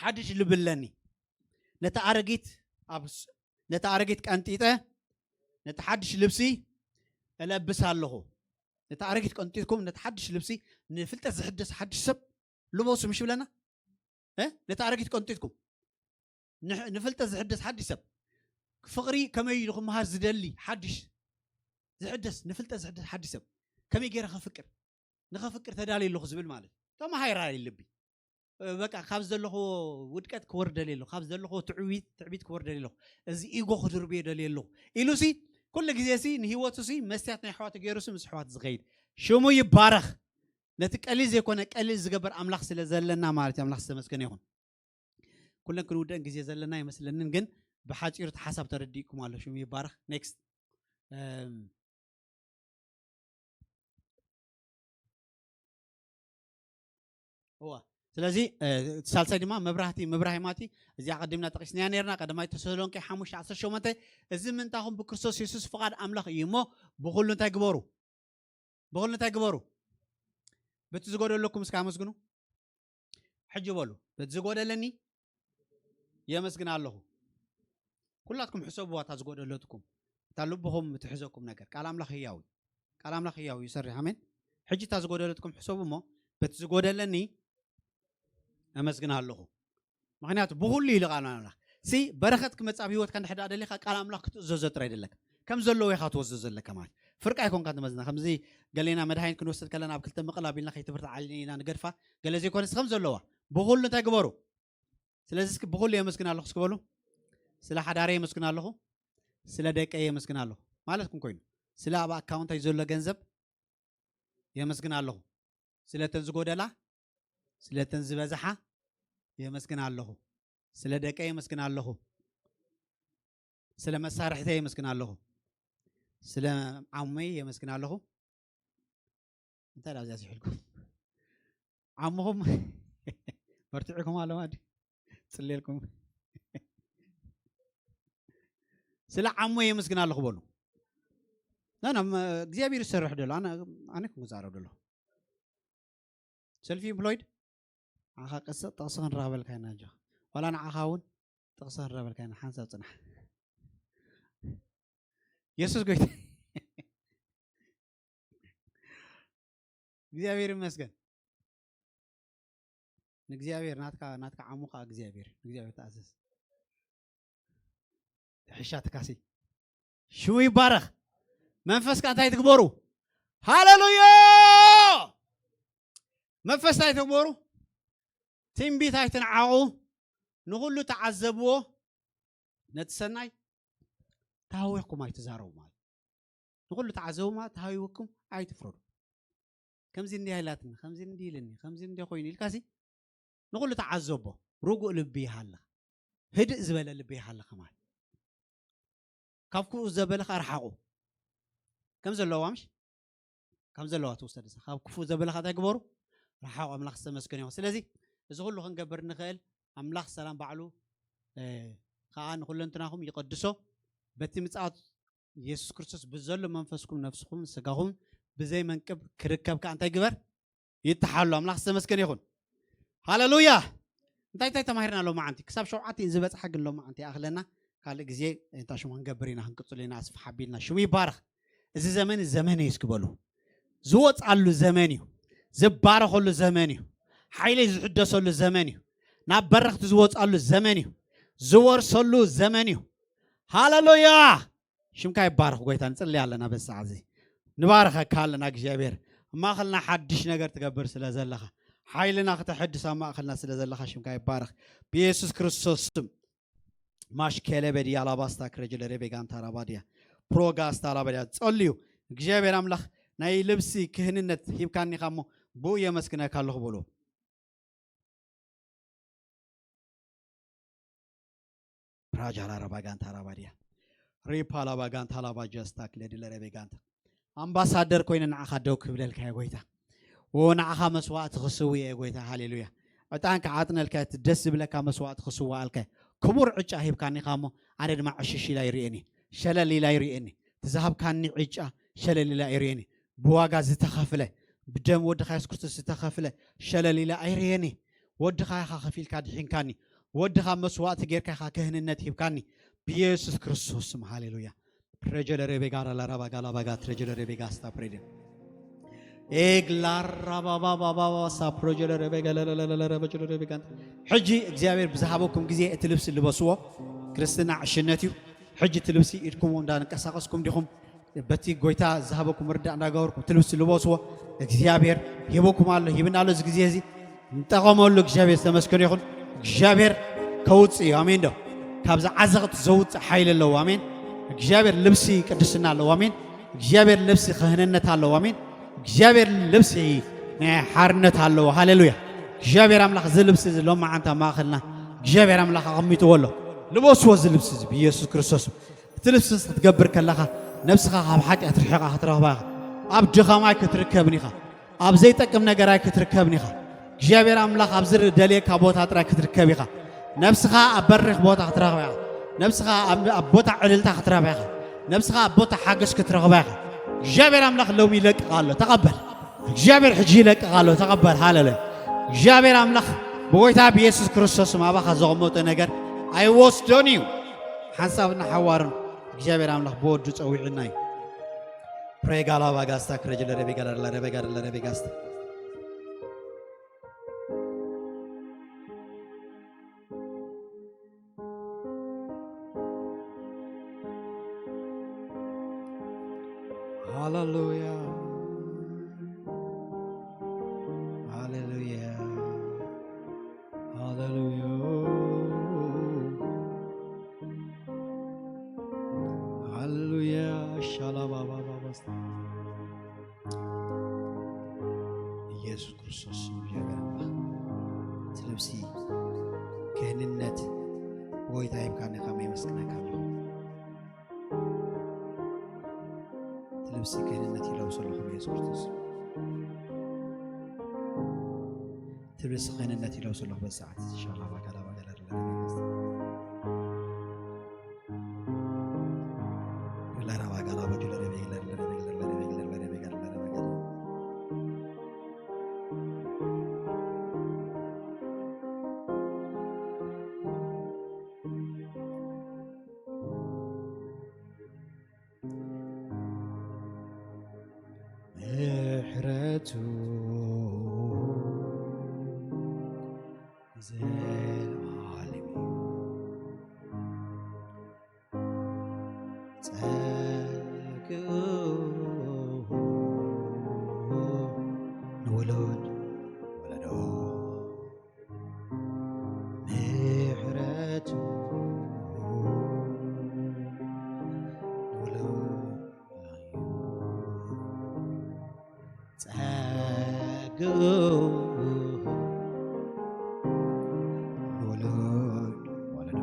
ሓድሽ ልቢ ኣለኒ ነቲ ኣረጊት ኣብ ነቲ ኣረጊት ቀንጢጠ ነቲ ሓድሽ ልብሲ እለብስ ኣለኹ ነቲ ኣረጊት ቀንጢጥኩም ነቲ ሓድሽ ልብሲ ንፍልጠት ዝሕደስ ሓድሽ ሰብ ልበሱ ምሽ ብለና ነቲ ኣረጊት ቀንጢጥኩም ንፍልጠት ዝሕደስ ሓድሽ ሰብ ፍቕሪ ከመይ ኢሉ ክመሃር ዝደሊ ሓድሽ ዝሕደስ ንፍልጠት ዝሕደስ ሓድሽ ሰብ ከመይ ገይረ ከፍቅር ንኸፍቅር ተዳልየ ኣለኹ ዝብል ማለት ተማሃይራ ልቢ በቃ ካብ ዘለኹ ውድቀት ክወርድ ደልየ ኣለኹ ካብ ዘለኹ ትዕቢት ትዕቢት ክወርድ ደልየ ኣለኹ እዚ ኢጎ ክድርብዮ ደልየ ኣለኹ ኢሉሲ ኩሉ ግዜ ሲ ንህይወቱ ሲ መስትያት ናይ ኣሕዋቱ ገይሩ ሲ ምስ ኣሕዋቱ ዝኸይድ ሽሙ ይባረኽ ነቲ ቀሊል ዘይኮነ ቀሊል ዝገበር ኣምላኽ ስለ ዘለና ማለት እዩ ኣምላኽ ዝተመስገነ ይኹን ኩለን ክንውደን ግዜ ዘለና ኣይመስለንን ግን ብሓፂሩ እቲ ሓሳብ ተረዲእኩም ኣሎ ሽሙ ይባረኽ ኔክስት እዋ ስለዚ ሳልሳይ ድማ መብራህቲ መብራሂ ማቲ እዚኣ ቀዲምና ጠቂስናያ ነርና ቀዳማይ ተሰሎንቄ ሓሙሽተ ዓሰርተ ሸሞንተ እዚ ምንታኹም ብክርስቶስ የሱስ ፍቓድ ኣምላኽ እዩ እሞ ብኩሉ እንታይ ግበሩ ብኩሉ እንታይ ግበሩ በቲ ዝጎደለኩም እስከ ኣመስግኑ ሕጂ በሉ በቲ ዝጎደለኒ የመስግን ኣለኹ ኩላትኩም ሕሰብዋ እታ ዝጎደለትኩም እታ ልብኹም ትሕዘኩም ነገር ቃል ኣምላኽ ህያው እዩ ቃል ኣምላኽ ህያው እዩ ይሰርሕ ኣሜን ሕጂ እታ ዝጎደለትኩም ሕሰቡ እሞ በቲ ዝጎደለኒ ኣመስግን ኣለኹ ምክንያቱ ብኩሉ ኢሉ ቃል ኣምላኽ ሲ በረኸት ክመፅእ ኣብ ህይወትካ እንድሕር ደኣ ደሊኻ ቃል ኣምላኽ ክትእዘዞ ጥራይ ደለካ ከም ዘለዎ ኢኻ ትወስዶ ዘለካ ማለት ፍርቃ ኣይኮንካ ትመዝና ከምዚ ገሌና መድሃኒት ክንወስድ ከለና ኣብ ክልተ ምቕል ኣቢልና ከይትብርትዓልና ኢና ንገድፋ ገለ ዘይኮነስ ከም ዘለዋ ብኩሉ እንታይ ግበሩ ስለዚ እስኪ ብኩሉ የመስግን ኣለኹ እስኪ በሉ ስለ ሓዳረ የመስግን ኣለኹ ስለ ደቀ የመስግን ኣለኹ ማለትኩም ኮይኑ ስለ ኣብ ኣካውንታይ ዘሎ ገንዘብ የመስግን ኣለኹ ስለተን ዝጎደላ ስለተን ዝበዝሓ የመስግን ኣለኹ ስለ ደቀ የመስግን ኣለኹ ስለ መሳርሕተይ የመስግን ኣለኹ ስለ ዓመይ የመስግን ኣለኹ እንታይ ዳብዚያ ዝሕልኩም ዓምኹም በርትዕኩም ኣለዋ ጽሌልኩም ስለ ዓሞ የመስግን ኣለኹ በሉ ና እግዚኣብሔር ይሰርሕ ደሎ ኣነ ክዛረብ ደሎ ሰልፊ ኢምፕሎይድ ንዓኻ ቀስቕ ጥቕሲ ክንራኸበልካ ኢና ኣጆኻ ዋላ ንዓኻ እውን ጥቕሲ ክንራኸበልካ ኢና ሓንሳብ ፅናሕ የሱስ ጎይታ እግዚኣብሔር ይመስገን ንእግዚኣብሔር ናትካ ናትካ ዓሙ ከዓ እግዚኣብሔር ንእግዚኣብሔር ተኣዘዝ ሕሻ ትካሲ ሽሙ ይባረኽ መንፈስካ እንታይ ትግበሩ ሃሌሉያ መንፈስ እንታይ ትግበሩ ትንቢት ኣይትንዓቑ ንኹሉ ተዓዘብዎ ነቲ ሰናይ ተሃዊኽኩም ኣይትዛረቡ ማለት ንኹሉ ተዓዘቡ ማለት ተሃዊኽኩም ኣይትፍረዱ ከምዚ እንዲያ ኢላትኒ ከምዚ እንዲ ኢልኒ ከምዚ እንዲ ኮይኑ ኢልካሲ ንኹሉ ተዓዘቦ ርጉእ ልቢ ይሃልኻ ህድእ ዝበለ ልቢ ይሃልኻ ማለት ካብ ክፉእ ዘበለ ከኣ ርሓቑ ከም ዘለዋ ምሽ ከም ዘለዋ ትውሰድ ካብ ክፉእ ዘበለ ከኣ እንታይ ግበሩ ርሓቑ ኣምላኽ ዝተመስገነ ይኹን ስለዚ እዚ ኩሉ ክንገብር ንኽእል ኣምላኽ ሰላም ባዕሉ ከዓ ንኩለንትናኹም ይቐድሶ በቲ ምጽኣት የሱስ ክርስቶስ ብዘሎ መንፈስኩም ነፍስኹም ስጋኹም ብዘይ መንቅብ ክርከብ ከዓ እንታይ ግበር ይተሓሉ ኣምላኽ ዝተመስገነ ይኹን ሃሌሉያ እንታይ እንታይ ተማሂርና ሎማዓንቲ ክሳብ ሸውዓተ ዝበፅሓ ግን ሎማዓንቲ ይኣኽለና ካልእ ግዜ እንታይ ሽሙ ክንገብር ኢና ክንቅፅሉ ኢና ኣስፋ ሓቢልና ሽሙ ይባረኽ እዚ ዘመን ዘመን እዩ እስክበሉ ዝወፃሉ ዘመን እዩ ዝባረኸሉ ዘመን እዩ ሓይለይ ዝሕደሰሉ ዘመን እዩ ናብ በረኽቲ ዝወፃሉ ዘመን እዩ ዝወርሰሉ ዘመን እዩ ሃሌሉያ ሽምካ ይባረኽ ጎይታ ንፅሊ ኣለና በዚ ሰዓት እዚ ንባረኸካ ኣለና እግዚኣብሔር ኣብ ማእኸልና ሓድሽ ነገር ትገብር ስለ ዘለኻ ሓይልና ክተሐድስ ኣብ ማእኸልና ስለ ዘለኻ ሽምካ ይባረኽ ብየሱስ ክርስቶስ ስም ማሽከለ በዲ ኣላባስታ ክረጅለ ሬቤጋንታ ራባድያ ፕሮጋስታ ራባድያ ጸልዩ እግዚኣብሔር ኣምላኽ ናይ ልብሲ ክህንነት ሂብካኒ ኻሞ ብኡ የመስግነካ ኣለኹ በሎ ፕራጃ ላራባ ጋንታ ራባድያ ሪፓ ላባ ጋንታ ላባ ጀስታ ክለዲ ለረቤ ጋንታ ኣምባሳደር ኮይነ ንዓኻ ደው ክብለልካ እየ ጎይታ ዎ ንዓኻ መስዋእቲ ክስው እየ ጎይታ ሃሌሉያ ዕጣን ክዓጥነልካ እቲ ደስ ዝብለካ መስዋእቲ ክስዋኣልካ ክቡር ዕጫ ሂብካኒ ካ እሞ ኣነ ድማ ዕሽሽ ኢላ ይርእየኒ ሸለል ኢላ ይርእየኒ እቲ ዝሃብካኒ ዕጫ ሸለሊለ ኣይርእየን እየ። ብዋጋ ዝተኸፍለ፣ ብደም ወድኻ የሱስ ክርስቶስ ዝተኸፍለ ሸለሊለ ኣይርእየን እየ። ወድኻ ኢኻ ከፊልካ ድሒንካኒ። ወድኻ መስዋእቲ ጌርካ ኢኻ ክህንነት ሂብካኒ። ብየሱስ ክርስቶስ ስም፣ ሃሌሉያ። ፕረጀለ ሬቤጋ ራላራባ ጋላባጋ ትረጀለ ሬቤጋ ስታ ፕሬድያ። ኤግ ላራባባባባ ሳ ፕሮጀለ ሬቤጋ ለለለለለ ረበጀለ ሬቤጋ። ሕጂ እግዚኣብሔር ብዝሃበኩም ግዜ እቲ ልብሲ ልበስዎ። ክርስትና ዕሽነት እዩ። ሕጂ እቲ ልብሲ ኢድኩም እንዳንቀሳቀስኩም ዲኹም በቲ ጎይታ ዝሃበኩም ርዳእ እንዳገበርኩም እቲ ልብሲ ልበስዎ። እግዚኣብሔር ሂበኩም ኣሎ፣ ሂብና ኣሎ። እዚ ግዜ እዚ ንጠቐመሉ። እግዚኣብሔር ዝተመስገነ ይኹን። እግዚኣብሔር ከውፅእ እዩ። ኣሜን ዶ? ካብዚ ዓዘቕቲ ዘውፅእ ሓይሊ ኣለዎ። ኣሜን። እግዚኣብሔር ልብሲ ቅድስና ኣለዎ። ኣሜን። እግዚኣብሔር ልብሲ ክህንነት ኣለዎ። ኣሜን። እግዚኣብሔር ልብሲ ናይ ሓርነት ኣለዎ። ሃሌሉያ። እግዚኣብሔር ኣምላኽ እዚ ልብሲ እዚ ሎማዓንቲ ኣብ ማእኸልና እግዚኣብሔር ኣምላኽ ኣቐሚጥዎ ኣሎ። ልበስዎ እዚ ልብሲ እዚ ብኢየሱስ ክርስቶስ። እቲ ልብሲ እዚ ክትገብር ከለኻ ነብስኻ ካብ ሓጢኣት ርሒቓ ክትረኽባ ኢኻ። ኣብ ድኻም ኣይክትርከብን ኢኻ። ኣብ ዘይጠቅም ነገር ኣይክትርከብን ኢኻ። እግዚኣብሔር ኣምላኽ ኣብ ዝደልየካ ቦታ ጥራይ ክትርከብ ኢኻ። ነብስኻ ኣብ በሪኽ ቦታ ክትረኽባ ኢኻ። ነብስኻ ኣብ ኣብ ቦታ ዕልልታ ክትረኽባ ኢኻ። ነብስኻ ኣብ ቦታ ሓገዝ ክትረኽባ ኢኻ። እግዚኣብሔር ኣምላኽ ሎሚ ይለቅቕ ኣሎ። ተቐበል። እግዚኣብሔር ሕጂ ይለቅቕ ኣሎ። ተቐበል። ሃሌሉያ። እግዚኣብሔር ኣምላኽ ብጎይታ ብየሱስ ክርስቶስ ስም ኣባኻ ዘቐመጦ ነገር ኣይወስዶን እዩ። ሓንሳብን ሓዋርን እግዚኣብሔር ኣምላኽ ብወዱ ጸዊዑና እዩ። ፕሬጋላ ባጋስታ ክረጅለ ረቤጋላ ረቤጋላ ረቤጋስታ። ሃሌሉያ። ሃሌሉያ። ሃሌሉያ። ሃሌሉያ። ሻላባባባባስ። ኢየሱስ ክርስቶስ ስም ይባረክ። እቲ ልብሲ ክህንነት ጎይታ ሂብካኒ ከመይ የመስግነካ ኣለኹ። እቲ ልብሲ ክህንነት ይለብሶ ኣለኹ ብኢየሱስ ክርስቶስ። እቲ ልብሲ ክህንነት ይለብሶ ኣለኹ በዚ ሰዓት። ሻላባጋላባጋላ ምሕረቱ ዘለዓለም እዩ። ጸግኡ ንውሉድ ወለዶ ምሕረቱ ንውሉድ እዩ። ጸግኡ ንውሉድ ወለዶ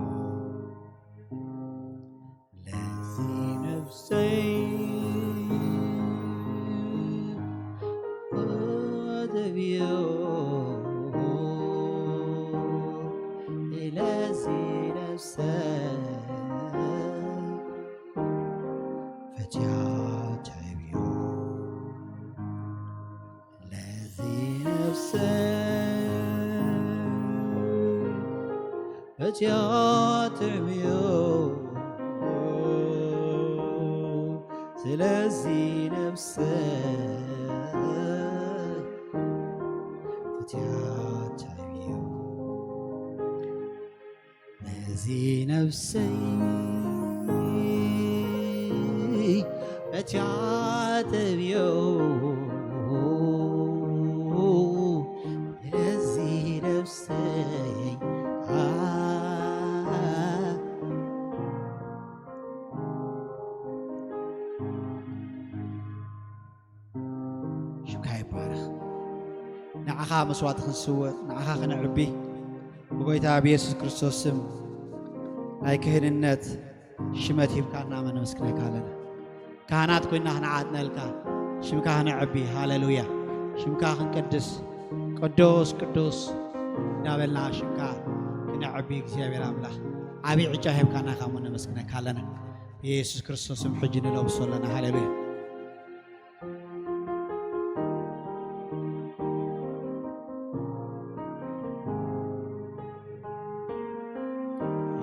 ለዚህ ነፍሰይ አደብዮ ለዚህ ነፍሰይ ፈትያ ተብዮ ለዚህ ነፍሰይ ፈትያ ተብዮ ስለዚህ ነፍሰይ ፈትያ ተብዮ ነዚ ነፍሰይ ፈትያ ተብዮ ነዚ ነፍሰይ ኣ ሽምካ ይባረኽ። ንዓኻ መስዋእቲ ክንስውእ፣ ንዓኻ ክነዕቢ ብጎይታ ብየሱስ ክርስቶስ ስም ናይ ክህንነት ሽመት ሂብካና መነመስግነካ ኣለና። ካህናት ኮይና ክንዓጥነልካ ሽምካ ክነዕቢ፣ ሃሌሉያ። ሽምካ ክንቅድስ፣ ቅዱስ ቅዱስ እንዳበልና ሽምካ ክነዕቢ እግዚኣብሔር ኣምላኽ ዓብዪ ዕጫ ሂብካና ካብ መነመስግነካ ኣለና። ብኢየሱስ ክርስቶስ ስም ሕጂ ንለብሶ ኣለና። ሃሌሉያ።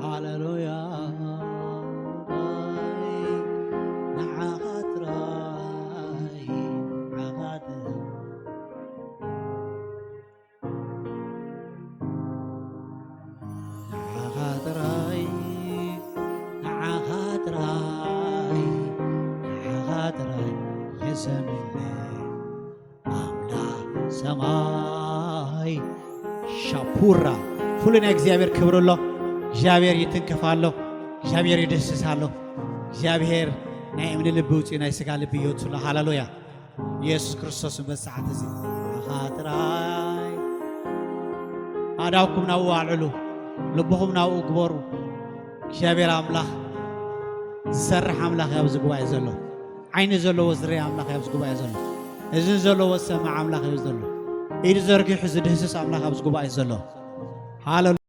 ሃሌሉያ። ንዓኻ ጥራይ፣ ንዓኻ ጥራይ፣ ንዓኻ ጥራይ፣ ንዓኻ ጥራይ፣ ንዓኻ ጥራይ የሰምነ ኣምላኽ ሰማይ። ሻፑራ። ፍሉይ ናይ እግዚኣብሔር ክብሪ ኣሎ። እግዚኣብሔር ይትንክፍ ኣሎ። እግዚኣብሔር ይድህስስ ኣሎ። እግዚኣብሔር ናይ እምኒ ልቢ ውፅኡ ናይ ስጋ ልቢ ይወፅሎ። ሃሌሉያ። ኢየሱስ ክርስቶስ በዚ ሰዓት እዚ ንዓኻ ጥራይ ኣእዳውኩም ናብኡ ኣልዕሉ፣ ልብኹም ናብኡ ግበሩ። እግዚኣብሔር ኣምላኽ ዝሰርሕ ኣምላኽ እዩ ኣብዚ ጉባኤ ዘሎ። ዓይኒ ዘለዎ ዝርኢ ኣምላኽ እዩ ኣብዚ ጉባኤ ዘሎ። እዝኒ ዘለዎ ዝሰምዕ ኣምላኽ እዩ ዘሎ። ኢዱ ዘርጊሑ ዝድህስስ ኣምላኽ ኣብዚ ጉባኤ ዘሎ። ሃሌሉያ።